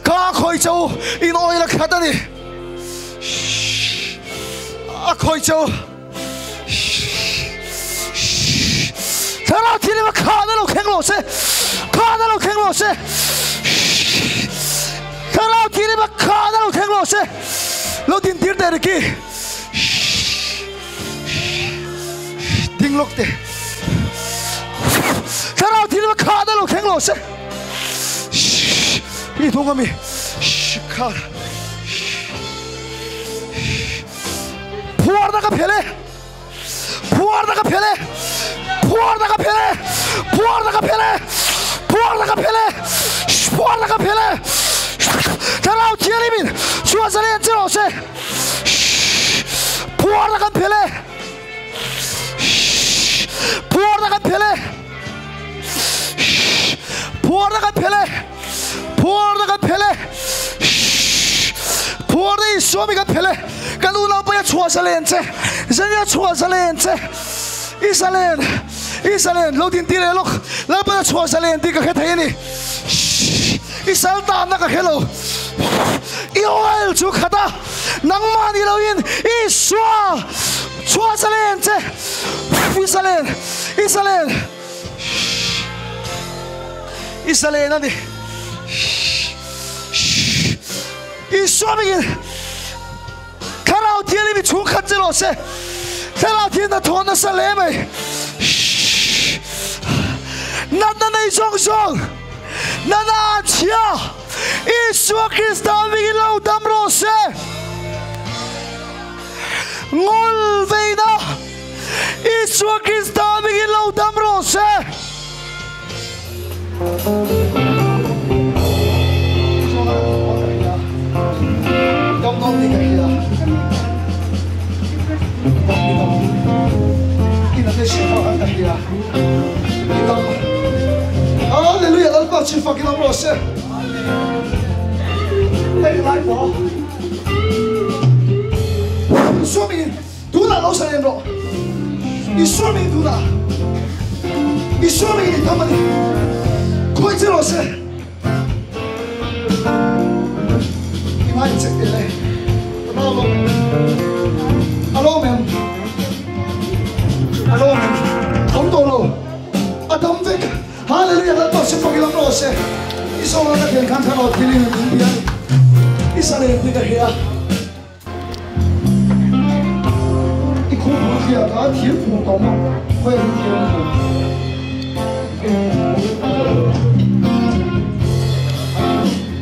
kha a khawi che u, in oil a khat a ni, a khawi che u. Thlarau Thianghlim a khahna lo thleng rawh se, khahna lo thleng rawh se. Thlarau Thianghlim a khahna lo thleng rawh se. Lo din tir teh Ricky. Ding lawk teh. Thlarau Thianghlim a khahna lo thleng rawh se. I hnung ami. Kha. Phuarna ka phel e Phuarna ka phel e Phuarna ka phel e Phuarna ka phel e Phuarna ka phel e Phuarna ka phel e Thlarau Thianghlimin chhuah zalen che rawh se Phuarna kan phel e Phuarna kan phel e Phuarna kan phel e Phuarna kan phel e Phuarna Isua mi kan phel e Kan unau paia chhuah zalen che Zania chhuah zalen che I zalen I zalen lo din ti leh lawk Lalpana chhuah zalen tih ka hre thei a ni. I sal tanna ka hre lo. I oil chu khat a, nangmah ni loin Isua chhuah zalen che. I zalen, i zalen, i zalen a ni. Isua mingin Thlarau Thianghlim i chhungkhat che rawh se. Thlarau Thianghlim hnathawh nasa hle mai. Natna nei zawng zawng, natna an chhia, Isua Krista mingin lo dam rawh se. Ngawl veina, Isua Krista mingin lo dam rawh se. Hallelujah Lalpa chu fakin awm rawh se. Hei lai pawh. Suami Tunah lo sa len rawh. Isua mei tunah. Isua mei ni tham a ni. Khawi che rawh se. I ngai check teh le. Ka nau lo mem. A lo mem. A lo mem. Awm tawh lo. A dam vek. Hallelujah Lalpa chu fak ila rawh se. I zawng a ka thian khan thlarau thilin a min bia a ni. I zalen te ka hria. I khuh bul hriat a thir phur tawh maw? Khawi an thir an phur?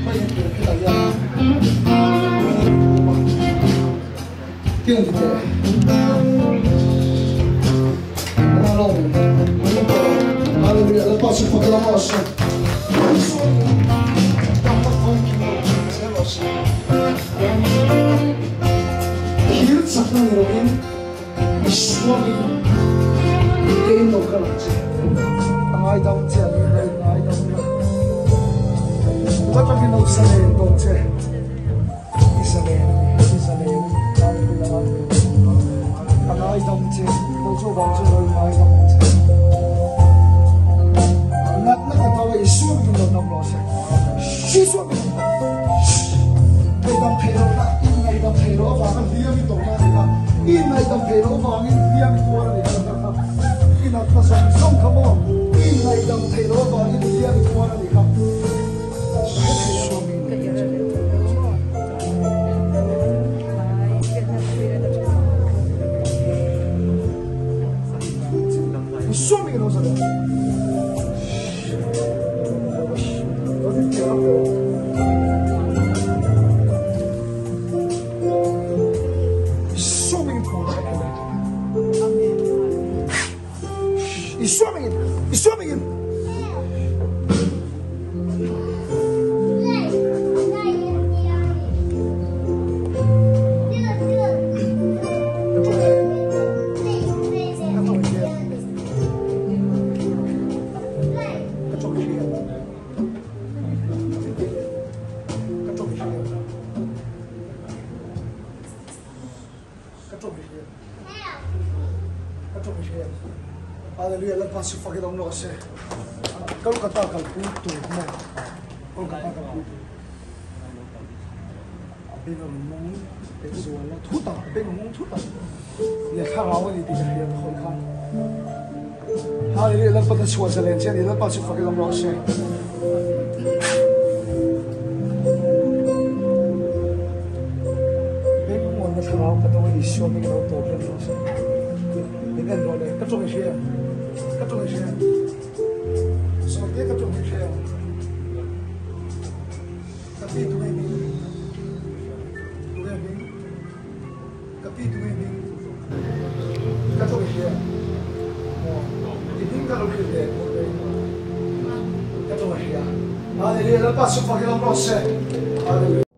Khawi an thir khitah hian thir phur a tiang ti teh. Ana lo Hallelujah Lalpa chu fak ila maw se. Thil chakna ni loin i suamin kein lo kal ang che. A ngaidam che a nih laiin ngaidam la. Tuatangin lo zalen tawh che. I zalen a ni, i zalen a ni. Hallelujah, hallelujah. A ngaidam che, lo chu vang chu lo ngaidam ang che. Natna ka to a i suamin lo dam rawh se. I suamin lo dam. Ngaihdam theih lohna, inngaihdam theih loh avanga hliam i tawhna a ni kha. Inngaihdam theih loh avangin hliam i tuar a ni kha kha. I natna zawng zawng kha maw? Inngaihdam theih loh avangin hliam i tuar a ni kha. Swami Ka tawng hriat. Ka tawng hriat. Ka tawng hriat. Ka tawng hriat. Hallelujah Lalpa chu fakin awm rawh se. Kolkata kalpui tur maw? Kolkata kalpui tur. A beng a rawn mawng leh zual a, thut a, a beng a mawng thut a. Leh thlarau a ni tih ka hria ka hawi khan. Hallelujah Lalpa ka chhuah zalen che a ni, Lalpa chu fak lam rawh se. Beng muanna thlarau ka do a Isua hming lo tawp reng rawh se. Min en rawh le, ka tawng i hria, ka tawng i hria. Sawi te ka tawng i hria. Ka pi tu nge hming? Tu nge hming? Ka pi tu nge hming? Ka tawng i hria maw? I hming ka lo hrilh ve maw ve Ka tawng i hria. Hallelujah Lalpa chu fak i awm rawh se. Hallelujah.